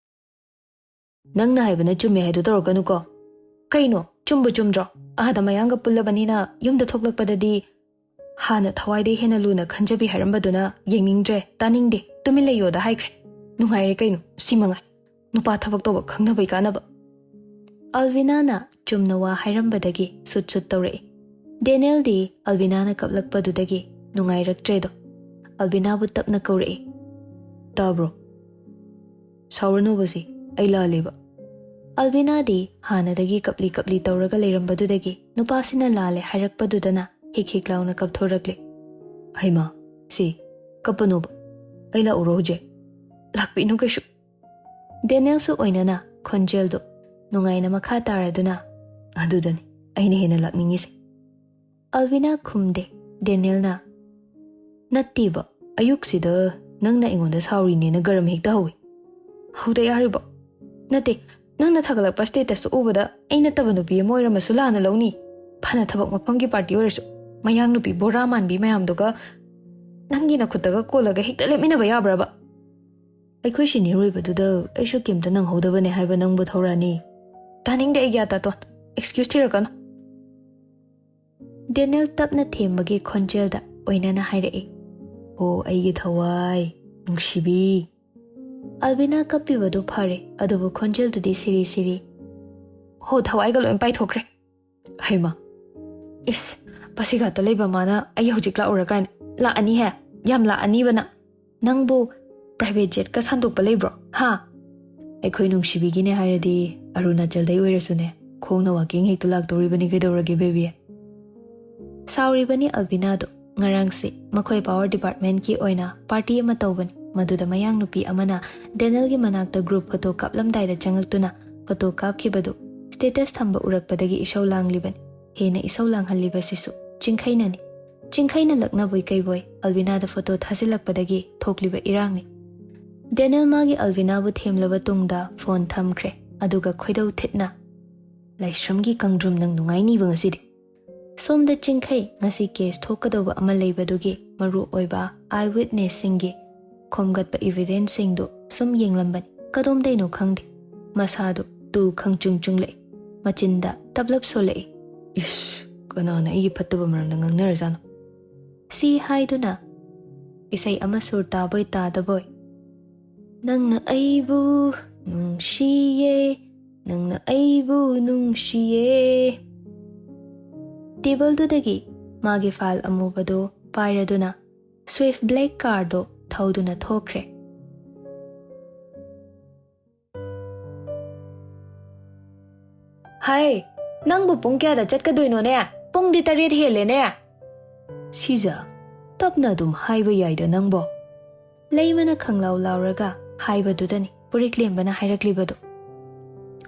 "ꯅꯪꯅ ꯍꯥꯏꯕꯅ ꯆꯨꯝꯃꯦ ꯍꯥꯏꯗꯣ ꯇꯧꯔꯛꯀꯅꯨꯀꯣ꯫" "ꯀꯩꯅꯣ? ꯆꯨꯝꯕꯨ ꯆꯨꯝꯗ꯭ꯔꯣ? ꯑꯥꯗ ꯃꯌꯥꯡꯒ ꯄꯨꯜꯂꯕꯅꯤꯅ ꯌꯨꯝꯗ ꯊꯣꯛꯂꯛꯄꯗꯗꯤ ꯍꯥꯟꯅ ꯊꯋꯥꯏꯗꯩ ꯍꯦꯟꯅ ꯂꯨꯅ ꯈꯟꯖꯕꯤ ꯍꯥꯏꯔꯝꯕꯗꯨꯅ ꯌꯦꯡꯅꯤꯡꯗ꯭ꯔꯦ, ꯇꯥꯅꯤꯡꯗꯦ, ꯇꯨꯃꯤꯟ ꯂꯩꯌꯣꯗ ꯍꯥꯏꯈ꯭ꯔꯦ꯫ ꯅꯨꯡꯉꯥꯏꯔꯦ ꯀꯩꯅꯣ, ꯁꯤ ꯃꯉꯥꯏ꯫ ꯅꯨꯄꯥ ꯊꯕꯛ ꯇꯧꯕ ꯈꯪꯅꯕꯩ ꯀꯥꯟꯅꯕ꯫" ꯑꯜꯕꯤꯅꯥꯅ ꯆꯨꯝꯅ ꯋꯥ ꯍꯥꯏꯔꯝꯕꯗꯒꯤ ꯁꯨꯠ ꯁꯨꯠ ꯇꯧꯔꯛꯏ꯫ ꯗꯦꯅꯦꯜꯗꯤ ꯑꯜꯕꯤꯅꯥꯅ ꯀꯞꯂꯛꯄꯗꯨꯗꯒꯤ ꯅꯨꯡꯉꯥꯏꯔꯛꯇ꯭ꯔꯦꯗꯣ꯫ ꯑꯜꯕꯤꯅꯥꯕꯨ ꯇꯞꯅ ꯀꯧꯔꯛꯏ꯫ "ꯇꯥꯕ꯭ꯔꯣ? ꯁꯥꯎꯔꯅꯨꯕꯁꯤ, ꯑꯩ ꯂꯥꯜꯂꯦꯕ꯫" ꯑꯜꯕꯤꯅꯥꯗꯤ ꯍꯥꯟꯅꯗꯒꯤ ꯀꯞꯂꯤ ꯀꯞꯂꯤ ꯇꯧꯔꯒ ꯂꯩꯔꯝꯕꯗꯨꯗꯒꯤ ꯅꯨꯄꯥꯁꯤꯅ ꯂꯥꯜꯂꯦ ꯍꯥꯏꯔꯛꯄꯗꯨꯗꯅ ꯍꯤꯛ ꯍꯤꯛ ꯂꯥꯎꯅ ꯀꯞꯊꯣꯔꯛꯂꯦ꯫ "ꯍꯩꯃꯥ, ꯁꯤ, ꯀꯞꯄꯅꯣꯕ꯫ ꯑꯩ ꯂꯥꯛꯎꯔꯣ ꯍꯧꯖꯤꯛ?" "ꯂꯥꯛꯄꯤꯅꯨ ꯀꯩꯁꯨ꯫" ꯗꯦꯅꯦꯜꯁꯨ ꯑꯣꯏꯅꯅ ꯈꯣꯟꯖꯦꯜꯗꯨ ꯅꯨꯡꯉꯥꯏꯅ ꯃꯈꯥ ꯇꯥꯔꯗꯨꯅ, "ꯑꯗꯨꯗꯅꯤ ꯑꯩꯅ ꯍꯦꯟꯅ ꯂꯥꯛꯅꯤꯡꯉꯤꯁꯦ꯫" ꯑꯜꯕꯤꯅꯥ ꯈꯨꯝꯗꯦ꯫ ꯗꯦꯅꯦꯜꯅ, "ꯅꯠꯇꯦꯕ, ꯑꯌꯨꯛꯁꯤꯗ ꯅꯪꯅ ꯑꯩꯉꯣꯟꯗ ꯁꯥꯎꯔꯤꯅꯦꯅ ꯒꯔꯝ ꯍꯦꯛꯇ ꯍꯧꯏ꯫ ꯍꯧꯗ ꯌꯥꯔꯤꯕꯣ? ꯅꯠꯇꯦ, ꯅꯪꯅ ꯊꯥꯒꯠꯂꯛꯄ status ꯎꯕꯗ ꯑꯩ ꯅꯠꯇꯕ ꯅꯨꯄꯤ ꯑꯃ ꯑꯣꯏꯔꯝꯃꯁꯨ ꯂꯥꯟꯅ ꯂꯧꯅꯤ꯫ ꯐꯅ ꯊꯕꯛ ꯃꯐꯝꯒꯤ party ꯑꯣꯏꯔꯁꯨ, ꯃꯌꯥꯡ ꯅꯨꯄꯤ ꯕꯣꯔꯥ ꯃꯥꯟꯕꯤ ꯃꯌꯥꯝꯗꯨꯒ ꯅꯪꯒꯤ ꯅꯈꯨꯠꯇꯒ ꯀꯣꯜꯂꯒ ꯍꯦꯛꯇ ꯂꯦꯞꯃꯤꯟꯅꯕ ꯌꯥꯕ꯭ꯔꯕ? ꯑꯩꯈꯣꯏ senior ꯑꯣꯏꯕꯗꯨꯗ ꯑꯩꯁꯨ ꯀꯩꯝꯇ ꯅꯪꯍꯧꯗꯕꯅꯦ ꯍꯥꯏꯕ ꯅꯪꯕꯨ ꯊꯧꯔꯥꯅꯤ꯫ ꯇꯥꯅꯤꯡꯗꯦ ꯑꯩ, ꯒ꯭ꯌꯥꯇꯥꯇꯣꯟ꯫ Excuse ꯊꯤꯔꯛꯀꯅꯨ꯫ ꯗꯦꯅꯦꯜ ꯇꯞꯅ ꯊꯦꯝꯕꯒꯤ ꯈꯣꯟꯖꯦꯜꯗ ꯑꯣꯏꯅꯅ ꯍꯥꯏꯔꯛꯏ꯫ "ꯑꯣ, ꯑꯩꯒꯤ ꯊꯋꯥꯏ ꯅꯨꯡꯁꯤꯕꯤ꯫" ꯑꯜꯕꯤꯅꯥ ꯀꯞꯄꯤꯕꯗꯨ ꯐꯔꯦ, ꯑꯗꯨꯕꯨ ꯈꯣꯟꯖꯦꯜꯗꯨꯗꯤ ꯁꯤꯔꯤ ꯁꯤꯔꯤ꯫ "ꯍꯣ, ꯊꯋꯥꯏꯒ ꯂꯣꯏ ꯄꯥꯏꯊꯣꯛꯈ꯭ꯔꯦ꯫" ꯍꯩꯃꯥ, ꯏꯁ, ꯄꯥꯁꯤꯘꯥꯠꯇ ꯂꯩꯕ ꯃꯥꯅ "ꯑꯩ ꯍꯧꯖꯤꯛ ꯂꯥꯛꯎꯔꯥ" ꯀꯥꯏꯅ꯫ ꯂꯥꯛꯑꯅꯤꯍꯦ, ꯌꯥꯝ ꯂꯥꯛꯑꯅꯤꯕ ꯅꯪ꯫ ꯅꯪꯕꯨ private jetꯀ ꯁꯟꯗꯣꯛꯄ ꯂꯩꯕ꯭ꯔꯣ, ꯍꯥ? ꯑꯩꯈꯣꯏ ꯅꯨꯡꯁꯤꯕꯤꯒꯤꯅꯦ ꯍꯥꯏꯔꯗꯤ ꯑꯔꯨꯅꯥꯆꯜꯗꯩ ꯑꯣꯏꯔꯁꯨꯅꯦ, ꯈꯣꯡꯅ walking ꯍꯦꯛꯇ ꯂꯥꯛꯇꯧꯔꯤꯕꯅꯤ꯫ ꯀꯩꯗꯧꯔꯒꯦ, baby? ꯁꯥꯎꯔꯤꯕꯅꯤ ꯑꯜꯕꯤꯅꯥꯗꯣ꯫ ꯉꯔꯥꯡꯁꯦ ꯃꯈꯣꯏ power departmentꯀꯤ ꯑꯣꯏꯅ party ꯑꯃ ꯇꯧꯕꯅꯤ꯫ ꯃꯗꯨꯗ ꯃꯌꯥꯡ ꯅꯨꯄꯤ ꯑꯃꯅ ꯗꯦꯅꯦꯜꯒꯤ ꯃꯅꯥꯛꯇ group photo ꯀꯥꯞꯂꯝꯗꯥꯏꯗ ꯆꯪꯂꯛꯇꯨꯅ photo ꯀꯥꯞꯈꯤꯕꯗꯨ status ꯊꯝꯕ ꯎꯔꯛꯄꯗꯒꯤ ꯏꯁꯧ ꯂꯥꯡꯂꯤꯕꯅꯤ꯫ ꯍꯦꯟꯅ ꯏꯁꯧ ꯂꯥꯡꯍꯜꯂꯤꯕꯁꯤꯁꯨ ꯆꯤꯡꯈꯩꯅꯅꯤ꯫ ꯆꯤꯡꯈꯩꯅ ꯂꯛꯅꯕꯣꯏ ꯀꯩꯕꯣꯏ ꯑꯜꯕꯤꯅꯥꯗ photo ꯊꯥꯖꯤꯜꯂꯛꯄꯗꯒꯤ ꯊꯣꯛꯂꯤꯕ ꯏꯔꯥꯡꯅꯤ꯫ ꯗꯦꯅꯦꯜ ꯃꯥꯒꯤ ꯑꯜꯕꯤꯅꯥꯕꯨ ꯊꯦꯝꯂꯕ ꯇꯨꯡꯗ phone ꯊꯝꯈ꯭ꯔꯦ, ꯑꯗꯨꯒ ꯈꯣꯏꯗꯧ ꯊꯤꯠꯅ, "ꯂꯥꯏꯁ꯭ꯔꯝꯒꯤ ꯀꯪꯗ꯭ꯔꯨꯝ, ꯅꯪ ꯅꯨꯡꯉꯥꯏꯅꯤꯕ ꯉꯁꯤꯗꯤ꯫" ꯁꯣꯝꯗ ꯆꯤꯡꯈꯩ ꯉꯁꯤ case ꯊꯣꯛꯀꯗꯧꯕ ꯑꯃ ꯂꯩꯕꯗꯨꯒꯤ ꯃꯔꯨ ꯑꯣꯏꯕ eye witnessꯁꯤꯡꯒꯤ ꯈꯣꯝꯒꯠꯄ evidenceꯁꯤꯡꯗꯨ ꯁꯨꯝ ꯌꯦꯡꯂꯝꯕꯅꯤ꯫ ꯀꯗꯣꯝꯗꯩꯅꯣ ꯈꯪꯗꯦ, ꯃꯁꯥꯗꯨ ꯇꯨ ꯈꯪꯆꯨꯡ ꯆꯨꯡꯂꯛꯏ, ꯃꯆꯤꯟꯗ ꯇꯞꯂꯞ ꯁꯣꯜꯂꯛꯏ꯫ "ꯏꯁ, ꯀꯅꯥꯅ ꯑꯩꯒꯤ ꯐꯠꯇꯕ ꯃꯔꯝꯗ ꯉꯥꯡꯅꯔꯖꯥꯠꯅꯣ?" ꯁꯤ ꯍꯥꯏꯗꯨꯅ ꯏꯁꯩ ꯑꯃ ꯁꯨꯔ ꯇꯥꯕꯣꯏ ꯇꯥꯗꯕꯣꯏ, "ꯅꯪꯅ ꯑꯩꯕꯨ ꯅꯨꯡꯁꯤꯌꯦ, ꯅꯪꯅ ꯑꯩꯕꯨ ꯅꯨꯡꯁꯤꯌꯦ꯫" ꯇꯦꯕꯜꯗꯨꯗꯒꯤ ꯃꯥꯒꯤ file ꯑꯃꯨꯕꯗꯨ ꯄꯥꯏꯔꯗꯨꯅ Swift black carꯗꯨ ꯊꯧꯗꯨꯅ ꯊꯣꯛꯈ꯭ꯔꯦ꯫ "ꯍꯥꯏ, ꯅꯪꯕꯨ ꯄꯨꯡ ꯀꯌꯥꯗ ꯆꯠꯀꯗꯣꯏꯅꯣꯅꯦ? ꯄꯨꯡꯗꯤ ꯇꯔꯦꯠ ꯍꯦꯜꯂꯦꯅꯦ꯫" "ꯁꯤꯖ, ꯇꯞꯅ ꯑꯗꯨꯝ ꯍꯥꯏꯕ ꯌꯥꯏꯗ ꯅꯪꯕꯣ꯫" ꯂꯩꯃꯅ ꯈꯪꯂꯥꯎ ꯂꯥꯎꯔꯒ ꯍꯥꯏꯕꯗꯨꯗꯅꯤ ꯄꯨꯔꯤꯛꯂꯦꯝꯕꯅ ꯍꯥꯏꯔꯛꯂꯤꯕꯗꯨ꯫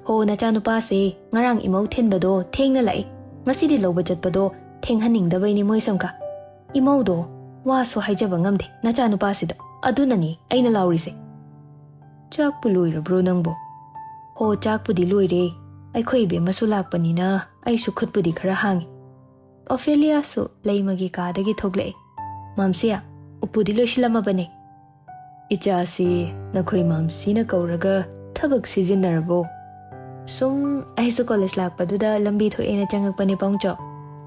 "ꯍꯣ, ꯅꯆꯥꯅꯨꯄꯥꯁꯦ ꯉꯔꯥꯡ ꯏꯃꯧ ꯊꯤꯟꯕꯗꯣ ꯊꯦꯡꯅ ꯂꯥꯛꯏ, ꯉꯁꯤꯗꯤ ꯂꯧꯕ ꯆꯠꯄꯗꯣ ꯊꯦꯡꯍꯟꯅꯤꯡꯗꯕꯩꯅꯤ ꯃꯣꯏ ꯁꯝꯀ꯫ ꯏꯃꯧꯗꯣ ꯋꯥꯁꯨ ꯍꯥꯏꯖꯕ ꯉꯝꯗꯦ ꯅꯆꯥꯅꯨꯄꯥꯁꯤꯗ, ꯑꯗꯨꯅꯅꯤ ꯑꯩꯅ ꯂꯥꯎꯔꯤꯁꯦ꯫" "ꯆꯥꯛꯄꯨ ꯂꯣꯏꯔꯕ꯭ꯔꯣ ꯅꯪꯕꯣ?" "ꯍꯣ, ꯆꯥꯛꯄꯨꯗꯤ ꯂꯣꯏꯔꯦ꯫ ꯑꯩꯈꯣꯏ ꯏꯕꯦꯝꯃꯁꯨ ꯂꯥꯛꯄꯅꯤꯅ ꯑꯩꯁꯨ ꯈꯨꯠꯄꯨꯗꯤ ꯈꯔ ꯍꯥꯡꯉꯤ꯫" ꯑꯣꯐꯦꯂꯤꯌꯥꯁꯨ ꯂꯩꯃꯒꯤ ꯀꯥꯗꯒꯤ ꯊꯣꯛꯂꯛꯑꯦ꯫ "ꯃꯥꯝꯁꯤꯌꯥ, ꯎꯄꯨꯗꯤ ꯂꯣꯏꯁꯤꯜꯂꯝꯃꯕꯅꯦ꯫" "ꯏꯆꯥꯁꯤ ꯅꯈꯣꯏ ꯃꯥꯝꯁꯤꯅ ꯀꯧꯔꯒ ꯊꯕꯛ ꯁꯤꯖꯤꯟꯅꯔꯕꯣ?" "ꯁꯨꯝ ꯑꯩꯁꯨ ꯀꯣꯂꯦꯖ ꯂꯥꯛꯄꯗꯨꯗ ꯂꯝꯕꯤ ꯊꯣꯛꯑꯦꯅ ꯆꯪꯉꯛꯄꯅꯦ ꯄꯥꯎꯡꯆꯥꯎ꯫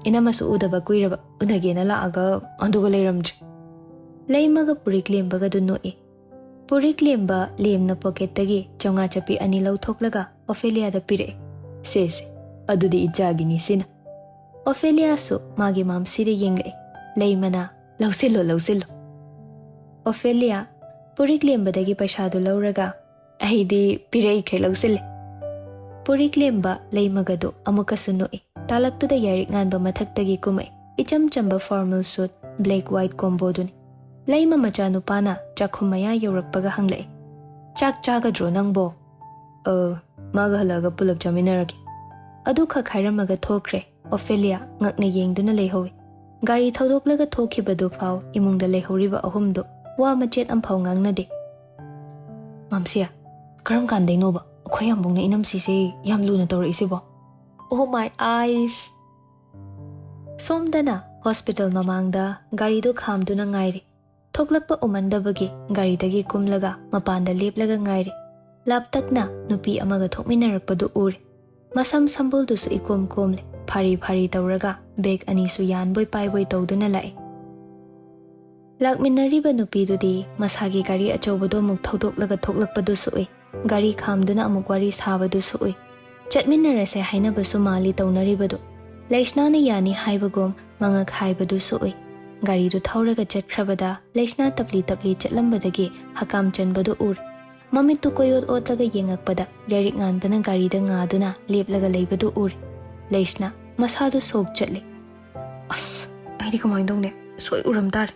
ꯏꯅꯝꯃꯁꯨ ꯎꯗꯕ ꯀꯨꯏꯔꯕ, ꯎꯅꯒꯦꯅ ꯂꯥꯛꯑꯒ ꯑꯗꯨꯒ ꯂꯩꯔꯝꯗ꯭ꯔꯦ꯫" ꯂꯩꯃꯒ ꯄꯨꯔꯤꯛ ꯂꯦꯝꯕꯒꯗꯨ ꯅꯣꯛꯏ꯫ ꯄꯨꯔꯤꯛ ꯂꯦꯝꯕ ꯂꯦꯝꯅ ꯄꯣꯀꯦꯠꯇꯒꯤ ꯆꯥꯝꯃꯉꯥ ꯆꯞꯄꯤ ꯑꯅꯤ ꯂꯧꯊꯣꯛꯂꯒ ꯑꯣꯐꯦꯂꯤꯌꯥꯗ ꯄꯤꯔꯛꯑꯦ꯫ "ꯁꯦ ꯁꯦ, ꯑꯗꯨꯗꯤ ꯏꯆꯥꯒꯤꯅꯤ ꯁꯤꯅ꯫" ꯑꯣꯐꯦꯂꯤꯌꯥꯁꯨ ꯃꯥꯒꯤ ꯃꯥꯝꯁꯤꯗ ꯌꯦꯡꯂꯛꯑꯦ꯫ ꯂꯩꯃꯅ, "ꯂꯧꯁꯤꯜꯂꯣ, ꯂꯧꯁꯤꯜꯂꯣ꯫" ꯑꯣꯐꯦꯂꯤꯌꯥ ꯄꯨꯔꯤꯛ ꯂꯦꯝꯕꯗꯒꯤ ꯄꯩꯁꯥꯗꯨ ꯂꯧꯔꯒ, "ꯑꯩꯗꯤ ꯄꯤꯔꯛꯏꯈꯩ ꯂꯧꯁꯤꯜꯂꯦ꯫" ꯄꯨꯔꯤꯛ ꯂꯦꯝꯕ ꯂꯩꯃꯒꯗꯨ ꯑꯃꯨꯛꯀꯁꯨ ꯅꯣꯛꯏ꯫ ꯇꯥꯂꯛꯇꯨꯗ ꯌꯥꯏꯔꯤꯛ ꯉꯥꯟꯕ ꯃꯊꯛꯇꯒꯤ ꯀꯨꯝꯃꯛꯏ꯫ ꯏꯆꯝ ꯆꯝꯕ formal suit, black white comboꯗꯨꯅꯤ꯫ ꯂꯩꯃ ꯃꯆꯥꯅꯨꯄꯥꯅ ꯆꯥꯛꯈꯨꯝ ꯃꯌꯥ ꯌꯧꯔꯛꯄꯒ ꯍꯪꯂꯛꯏ, "ꯆꯥꯛ ꯆꯥꯒꯗ꯭ꯔꯣ ꯅꯪꯕꯣ?" "ꯑ, ꯃꯥꯒ ꯍꯜꯂꯛꯑꯒ ꯄꯨꯂꯞ ꯆꯥꯃꯤꯟꯅꯔꯒꯦ꯫" ꯑꯗꯨꯈꯛ ꯍꯥꯏꯔꯝꯃꯒ ꯊꯣꯛꯈ꯭ꯔꯦ꯫ ꯑꯣꯐꯦꯂꯤꯌꯥ ꯉꯛꯅ ꯌꯦꯡꯗꯨꯅ ꯂꯩꯍꯧꯏ꯫ ꯒꯥꯔꯤ ꯊꯧꯗꯣꯛꯂꯒ ꯊꯣꯛꯈꯤꯕꯗꯨ ꯐꯥꯎ ꯏꯃꯨꯡꯗ ꯂꯩꯍꯧꯔꯤꯕ ꯑꯍꯨꯝꯗꯨ ꯋꯥ ꯃꯆꯦꯠ ꯑꯝꯐꯥꯎ ꯉꯥꯡꯅꯗꯦ꯫ "ꯃꯥꯝꯁꯤꯌꯥ, ꯀꯔꯝ ꯀꯥꯟꯗꯩꯅꯣꯕ ꯑꯩꯈꯣꯏ ꯌꯥꯝꯕꯨꯡꯅ ꯏꯅꯝꯁꯤꯁꯦ ꯌꯥꯝ ꯂꯨꯅ ꯇꯧꯔꯛꯏꯁꯤꯕꯣ?" "Oh my eyes!" ꯁꯣꯝꯗꯅ ꯍꯣꯁꯄꯤꯇꯥꯜ ꯃꯃꯥꯡꯗ ꯒꯥꯔꯤꯗꯨ ꯈꯥꯝꯗꯨꯅ ꯉꯥꯏꯔꯤ꯫ ꯊꯣꯛꯂꯛꯄ ꯎꯃꯟꯗꯕꯒꯤ ꯒꯥꯔꯤꯗꯒꯤ ꯀꯨꯝꯂꯒ ꯃꯄꯥꯟꯗ ꯂꯦꯞꯂꯒ ꯉꯥꯏꯔꯤ꯫ ꯂꯥꯞꯇꯛꯅ ꯅꯨꯄꯤ ꯑꯃꯒ ꯊꯣꯛꯃꯤꯟꯅꯔꯛꯄꯗꯨ ꯎꯔꯦ꯫ ꯃꯁꯝ ꯁꯝꯕꯨꯜꯗꯨꯁꯨ ꯏꯀꯣꯝ ꯀꯣꯝꯂꯦ, ꯐꯥꯔꯤ ꯐꯥꯔꯤ ꯇꯧꯔꯒ ꯕꯦꯒ ꯑꯅꯤꯁꯨ ꯌꯥꯟꯕꯣꯏ ꯄꯥꯏꯕꯣꯏ ꯇꯧꯗꯨꯅ ꯂꯥꯛꯏ꯫ ꯂꯥꯛꯃꯤꯟꯅꯔꯤꯕ ꯅꯨꯄꯤꯗꯨꯗꯤ ꯃꯁꯥꯒꯤ ꯒꯥꯔꯤ ꯑꯆꯧꯕꯗꯨ ꯑꯃꯨꯛ ꯊꯧꯗꯣꯛꯂꯒ ꯊꯣꯛꯂꯛꯄꯗꯨꯁꯨ ꯎꯏ, ꯒꯥꯔꯤ ꯈꯥꯝꯗꯨꯅ ꯑꯃꯨꯛ ꯋꯥꯔꯤ ꯁꯥꯕꯗꯨꯁꯨ ꯎꯏ꯫ ꯆꯠꯃꯤꯟꯅꯔꯁꯦ ꯍꯥꯏꯅꯕꯁꯨ ꯃꯥꯜꯂꯤ ꯇꯧꯅꯔꯤꯕꯗꯨ꯫ ꯂꯩꯁꯅꯥꯅ ꯌꯥꯅꯤ ꯍꯥꯏꯕꯒꯨꯝ ꯃꯉꯛ ꯍꯥꯏꯕꯗꯨꯁꯨ ꯎꯏ꯫ ꯒꯥꯔꯤꯗꯨ ꯊꯧꯔꯒ ꯆꯠꯈ꯭ꯔꯕꯗ ꯂꯩꯁꯅꯥ ꯇꯞꯂꯤ ꯇꯞꯂꯤ ꯆꯠꯂꯝꯕꯗꯒꯤ ꯍꯀꯥꯝ ꯆꯟꯕꯗꯨ ꯎꯔꯦ꯫ ꯃꯃꯤꯠꯇꯨ ꯀꯣꯏꯑꯣꯠ ꯑꯣꯠꯂꯒ ꯌꯦꯡꯉꯛꯄꯗ ꯌꯥꯏꯔꯤꯛ ꯉꯥꯟꯕꯅ ꯒꯥꯔꯤꯗ ꯉꯥꯗꯨꯅ ꯂꯦꯞꯂꯒ ꯂꯩꯕꯗꯨ ꯎꯔꯦ꯫ ꯂꯩꯁꯅꯥ ꯃꯁꯥꯗꯨ ꯁꯣꯛ ꯆꯠꯂꯦ꯫ "ꯑꯁ, ꯑꯩꯗꯤ ꯀꯃꯥꯏꯅ ꯇꯧꯅꯤ? ꯁꯣꯏ ꯎꯔꯝ ꯇꯥꯔꯦ꯫"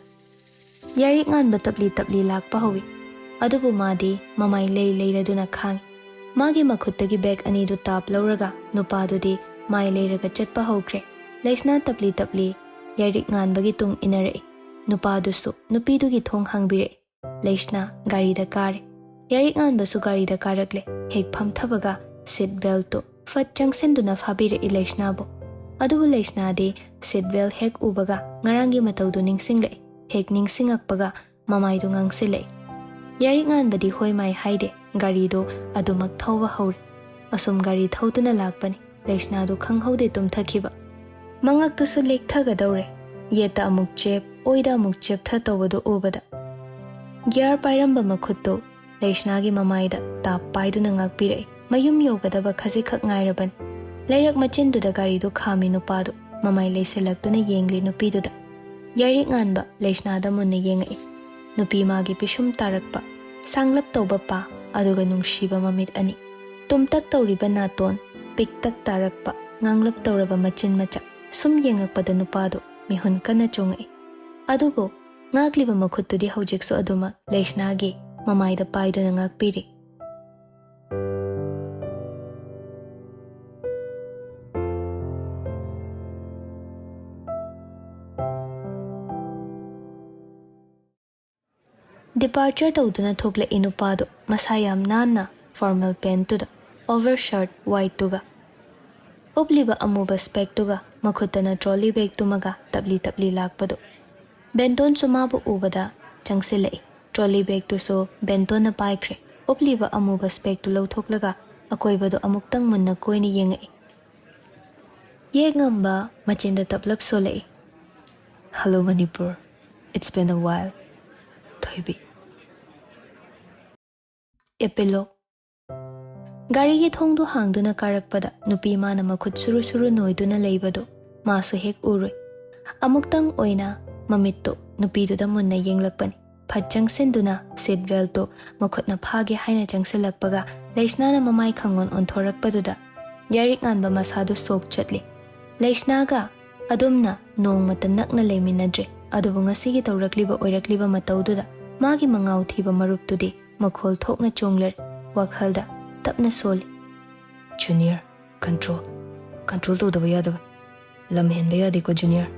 ꯌꯥꯏꯔꯤꯛ ꯉꯥꯟꯕ ꯇꯞꯂꯤ ꯇꯞꯂꯤ ꯂꯥꯛꯄ ꯍꯧꯏ꯫ ꯑꯗꯨꯕꯨ ꯃꯥꯗꯤ ꯃꯃꯥꯏ ꯂꯩ ꯂꯩꯔꯗꯨꯅ ꯈꯥꯡꯏ꯫ ꯃꯥꯒꯤ ꯃꯈꯨꯠꯇꯒꯤ ꯕꯦꯒ ꯑꯅꯤꯗꯨ ꯇꯥꯞ ꯂꯧꯔꯒ ꯅꯨꯄꯥꯗꯨꯗꯤ ꯃꯥꯏ ꯂꯩꯔꯒ ꯆꯠꯄ ꯍꯧꯈ꯭ꯔꯦ꯫ ꯂꯩꯁꯅꯥ ꯇꯞꯂꯤ ꯇꯞꯂꯤ ꯌꯥꯏꯔꯤꯛ ꯉꯥꯟꯕꯒꯤ ꯇꯨꯡ ꯏꯟꯅꯔꯛꯏ꯫ ꯅꯨꯄꯥꯗꯨꯁꯨ ꯅꯨꯄꯤꯗꯨꯒꯤ ꯊꯣꯡ ꯍꯥꯡꯕꯤꯔꯛꯏ꯫ ꯂꯩꯁꯅꯥ ꯒꯥꯔꯤꯗ ꯀꯥꯔꯦ꯫ ꯌꯥꯏꯔꯤꯛ ꯉꯥꯟꯕꯁꯨ ꯒꯥꯔꯤꯗ ꯀꯥꯔꯛꯂꯦ꯫ ꯍꯦꯛ ꯐꯝꯊꯕꯒ ꯁꯤꯠ ꯕꯦꯜꯠꯇꯨ ꯐꯠ ꯆꯪꯁꯤꯟꯗꯨꯅ ꯐꯥꯕꯤꯔꯛꯏ ꯂꯩꯁꯅꯥꯕꯨ꯫ ꯑꯗꯨꯕꯨ ꯂꯩꯁꯅꯥꯗꯤ ꯁꯤꯠ ꯕꯦꯜꯠ ꯍꯦꯛ ꯎꯕꯒ ꯉꯔꯥꯡꯒꯤ ꯃꯇꯧꯗꯨ ꯅꯤꯡꯁꯤꯡꯂꯛꯏ꯫ ꯍꯦꯛ ꯅꯤꯡꯁꯤꯡꯉꯛꯄꯒ ꯃꯃꯥꯏꯗꯨ ꯉꯥꯡꯁꯤꯜꯂꯛꯏ꯫ ꯌꯥꯔꯤꯛ ꯉꯥꯟꯕꯗꯤ ꯍꯣꯏ ꯃꯥꯏ ꯍꯥꯏꯗꯦ, ꯒꯥꯔꯤꯗꯨ ꯑꯗꯨꯃꯛ ꯊꯧꯕ ꯍꯧꯔꯦ꯫ ꯑꯁꯨꯝ ꯒꯥꯔꯤ ꯊꯧꯗꯨꯅ ꯂꯥꯛꯄꯅꯤ꯫ ꯂꯩꯁꯅꯥꯗꯨ ꯈꯪꯍꯧꯗꯦ ꯇꯨꯝꯊꯈꯤꯕ꯫ ꯃꯉꯛꯇꯨꯁꯨ ꯂꯦꯛꯊꯒꯗꯧꯔꯦ꯫ ꯌꯦꯠꯇ ꯑꯃꯨꯛ ꯆꯦꯞ, ꯑꯣꯏꯗ ꯑꯃꯨꯛ ꯆꯦꯞꯊ ꯇꯧꯕꯗꯨ ꯎꯕꯗ꯫ ꯒꯤꯌꯥꯔ ꯄꯥꯏꯔꯝꯕ ꯃꯈꯨꯠꯇꯨ ꯂꯩꯁꯅꯥꯒꯤ ꯃꯃꯥꯏꯗ ꯇꯥꯞ ꯄꯥꯏꯗꯨꯅ ꯉꯥꯛꯄꯤꯔꯛꯏ꯫ ꯃꯌꯨꯝ ꯌꯧꯒꯗꯕ ꯈꯖꯤꯛꯈꯛ ꯉꯥꯏꯔꯕꯅꯤ꯫ ꯂꯩꯔꯛ ꯃꯆꯤꯟꯗꯨꯗ ꯒꯥꯔꯤꯗꯨ ꯈꯥꯝꯃꯤ ꯅꯨꯄꯥꯗꯨ ꯃꯃꯥꯏ ꯂꯩꯁꯤꯜꯂꯛꯇꯨꯅ ꯌꯦꯡꯂꯤ ꯅꯨꯄꯤꯗꯨꯗ꯫ ꯌꯥꯏꯔꯤꯛ ꯉꯥꯟꯕ ꯂꯩꯁꯅꯥꯗ ꯃꯨꯟꯅ ꯌꯦꯡꯉꯛꯏ꯫ ꯅꯨꯄꯤ ꯃꯥꯒꯤ ꯄꯤꯁꯨꯝ ꯇꯥꯔꯛꯄ, ꯁꯥꯡꯂꯞ ꯇꯧꯕ ꯄꯥ, ꯑꯗꯨꯒ ꯅꯨꯡꯁꯤꯕ ꯃꯃꯤꯠ ꯑꯅꯤ꯫ ꯇꯨꯝꯇꯛ ꯇꯧꯔꯤꯕ ꯅꯥꯇꯣꯟ, ꯄꯤꯛꯇꯛ ꯇꯥꯔꯛꯄ, ꯉꯥꯡꯂꯞ ꯇꯧꯔꯕ ꯃꯆꯤꯟ ꯃꯆꯥ꯫ ꯁꯨꯝ ꯌꯦꯡꯉꯛꯄꯗ ꯅꯨꯄꯥꯗꯨ ꯃꯤꯍꯨꯟ ꯀꯟꯅ ꯆꯣꯡꯉꯛꯏ꯫ ꯑꯗꯨꯕꯨ ꯉꯥꯛꯂꯤꯕ ꯃꯈꯨꯠꯇꯨꯗꯤ ꯍꯧꯖꯤꯛꯁꯨ ꯑꯗꯨꯃꯛ ꯂꯩꯁꯅꯥꯒꯤ ꯃꯃꯥꯏꯗ ꯄꯥꯏꯗꯨꯅ ꯉꯥꯛꯄꯤꯔꯤ꯫ ꯗꯤꯄꯥꯔꯆꯔ ꯇꯧꯗꯨꯅ ꯊꯣꯛꯂꯛꯏ ꯅꯨꯄꯥꯗꯨ, ꯃꯁꯥ ꯌꯥꯝ ꯅꯥꯟꯅ ꯐꯣꯔꯃꯦꯜ ꯄꯦꯟꯠꯇꯨꯗ, ꯑꯣꯚꯔ ꯁꯔꯠ ꯋꯥꯏꯠꯇꯨꯒ, ꯎꯞꯂꯤꯕ ꯑꯃꯨꯕ ꯁ꯭ꯄꯦꯛꯇꯨꯒ, ꯃꯈꯨꯠꯇꯅ ꯇ꯭ꯔꯣꯂꯤ ꯕꯦꯒꯇꯨꯃꯒ ꯇꯞꯂꯤ ꯇꯞꯂꯤ ꯂꯥꯛꯄꯗꯨ꯫ ꯕꯦꯟꯇꯣꯟꯁꯨ ꯃꯥꯕꯨ ꯎꯕꯗ ꯆꯪꯁꯤꯜꯂꯛꯏ꯫ ꯇ꯭ꯔꯣꯂꯤ ꯕꯦꯒꯇꯨꯁꯨ ꯕꯦꯟꯇꯣꯟꯅ ꯄꯥꯏꯈ꯭ꯔꯦ꯫ ꯎꯞꯂꯤꯕ ꯑꯃꯨꯕ ꯁ꯭ꯄꯦꯛꯇꯨ ꯂꯧꯊꯣꯛꯂꯒ ꯑꯀꯣꯏꯕꯗꯨ ꯑꯃꯨꯛꯇꯪ ꯃꯨꯟꯅ ꯀꯣꯏꯅ ꯌꯦꯡꯉꯛꯏ꯫ ꯌꯦꯛ ꯉꯝꯕ ꯃꯆꯤꯟꯗ ꯇꯞꯂꯞ ꯁꯣꯜꯂꯛꯏ꯫ "Hello Manipur, it's been a while꯫ ꯊꯣꯏꯕꯤ"꯫ ꯑꯦꯄꯤꯂꯣꯒ꯫ ꯒꯥꯔꯤꯒꯤ ꯊꯣꯡꯗꯨ ꯍꯥꯡꯗꯨꯅ ꯀꯥꯔꯛꯄꯗ ꯅꯨꯄꯤ ꯃꯥꯅ ꯃꯈꯨꯠ ꯁꯨꯔꯨ ꯁꯨꯔꯨ ꯅꯣꯏꯗꯨꯅ ꯂꯩꯕꯗꯨ ꯃꯥꯁꯨ ꯍꯦꯛ ꯎꯔꯨꯏ꯫ ꯑꯃꯨꯛꯇꯪ ꯑꯣꯏꯅ ꯃꯃꯤꯠꯇꯨ ꯅꯨꯄꯤꯗꯨꯗ ꯃꯨꯟꯅ ꯌꯦꯡꯂꯛꯄꯅꯤ꯫ ꯐꯠ ꯆꯪꯁꯤꯟꯗꯨꯅ ꯁꯤꯠ ꯕꯦꯜꯠꯇꯨ ꯃꯈꯨꯠꯅ ꯐꯥꯒꯦ ꯍꯥꯏꯅ ꯆꯪꯁꯤꯜꯂꯛꯄꯒ ꯂꯩꯁꯅꯥꯅ ꯃꯃꯥꯏ ꯈꯪꯑꯣꯟ ꯑꯣꯟꯊꯣꯔꯛꯄꯗꯨꯗ ꯌꯥꯏꯔꯤꯛ ꯉꯥꯟꯕ ꯃꯁꯥꯗꯨ ꯁꯣꯛ ꯆꯠꯂꯤ꯫ ꯂꯩꯁꯅꯥꯒ ꯑꯗꯨꯝꯅ ꯅꯣꯡꯃꯇ ꯅꯛꯅ ꯂꯩꯃꯤꯟꯅꯗ꯭ꯔꯤ꯫ ꯑꯗꯨꯕꯨ ꯉꯁꯤꯒꯤ ꯇꯧꯔꯛꯂꯤꯕ ꯑꯣꯏꯔꯛꯂꯤꯕ ꯃꯇꯧꯗꯨꯗ ꯃꯥꯒꯤ ꯃꯉꯥꯎ ꯊꯤꯕ ꯃꯔꯨꯞꯇꯨꯗꯤ ꯃꯈꯣꯜ ꯊꯣꯛꯅ ꯆꯣꯡꯂꯔꯦ꯫ ꯋꯥꯈꯜꯗ ꯇꯞꯅ ꯁꯣꯜꯂꯤ꯫ "ꯖꯨꯅꯤꯌꯔ, ꯀꯟꯇ꯭ꯔꯣꯜ, ꯀꯟꯇ꯭ꯔꯣꯜ ꯇꯧꯗꯕ ꯌꯥꯗꯕ꯫ ꯂꯝ ꯍꯦꯟꯕ ꯌꯥꯗꯦꯀꯣ ꯖꯨꯅꯤꯌꯔ,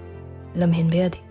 ꯂꯝ ꯍꯦꯟꯕ ꯌꯥꯗꯦ"꯫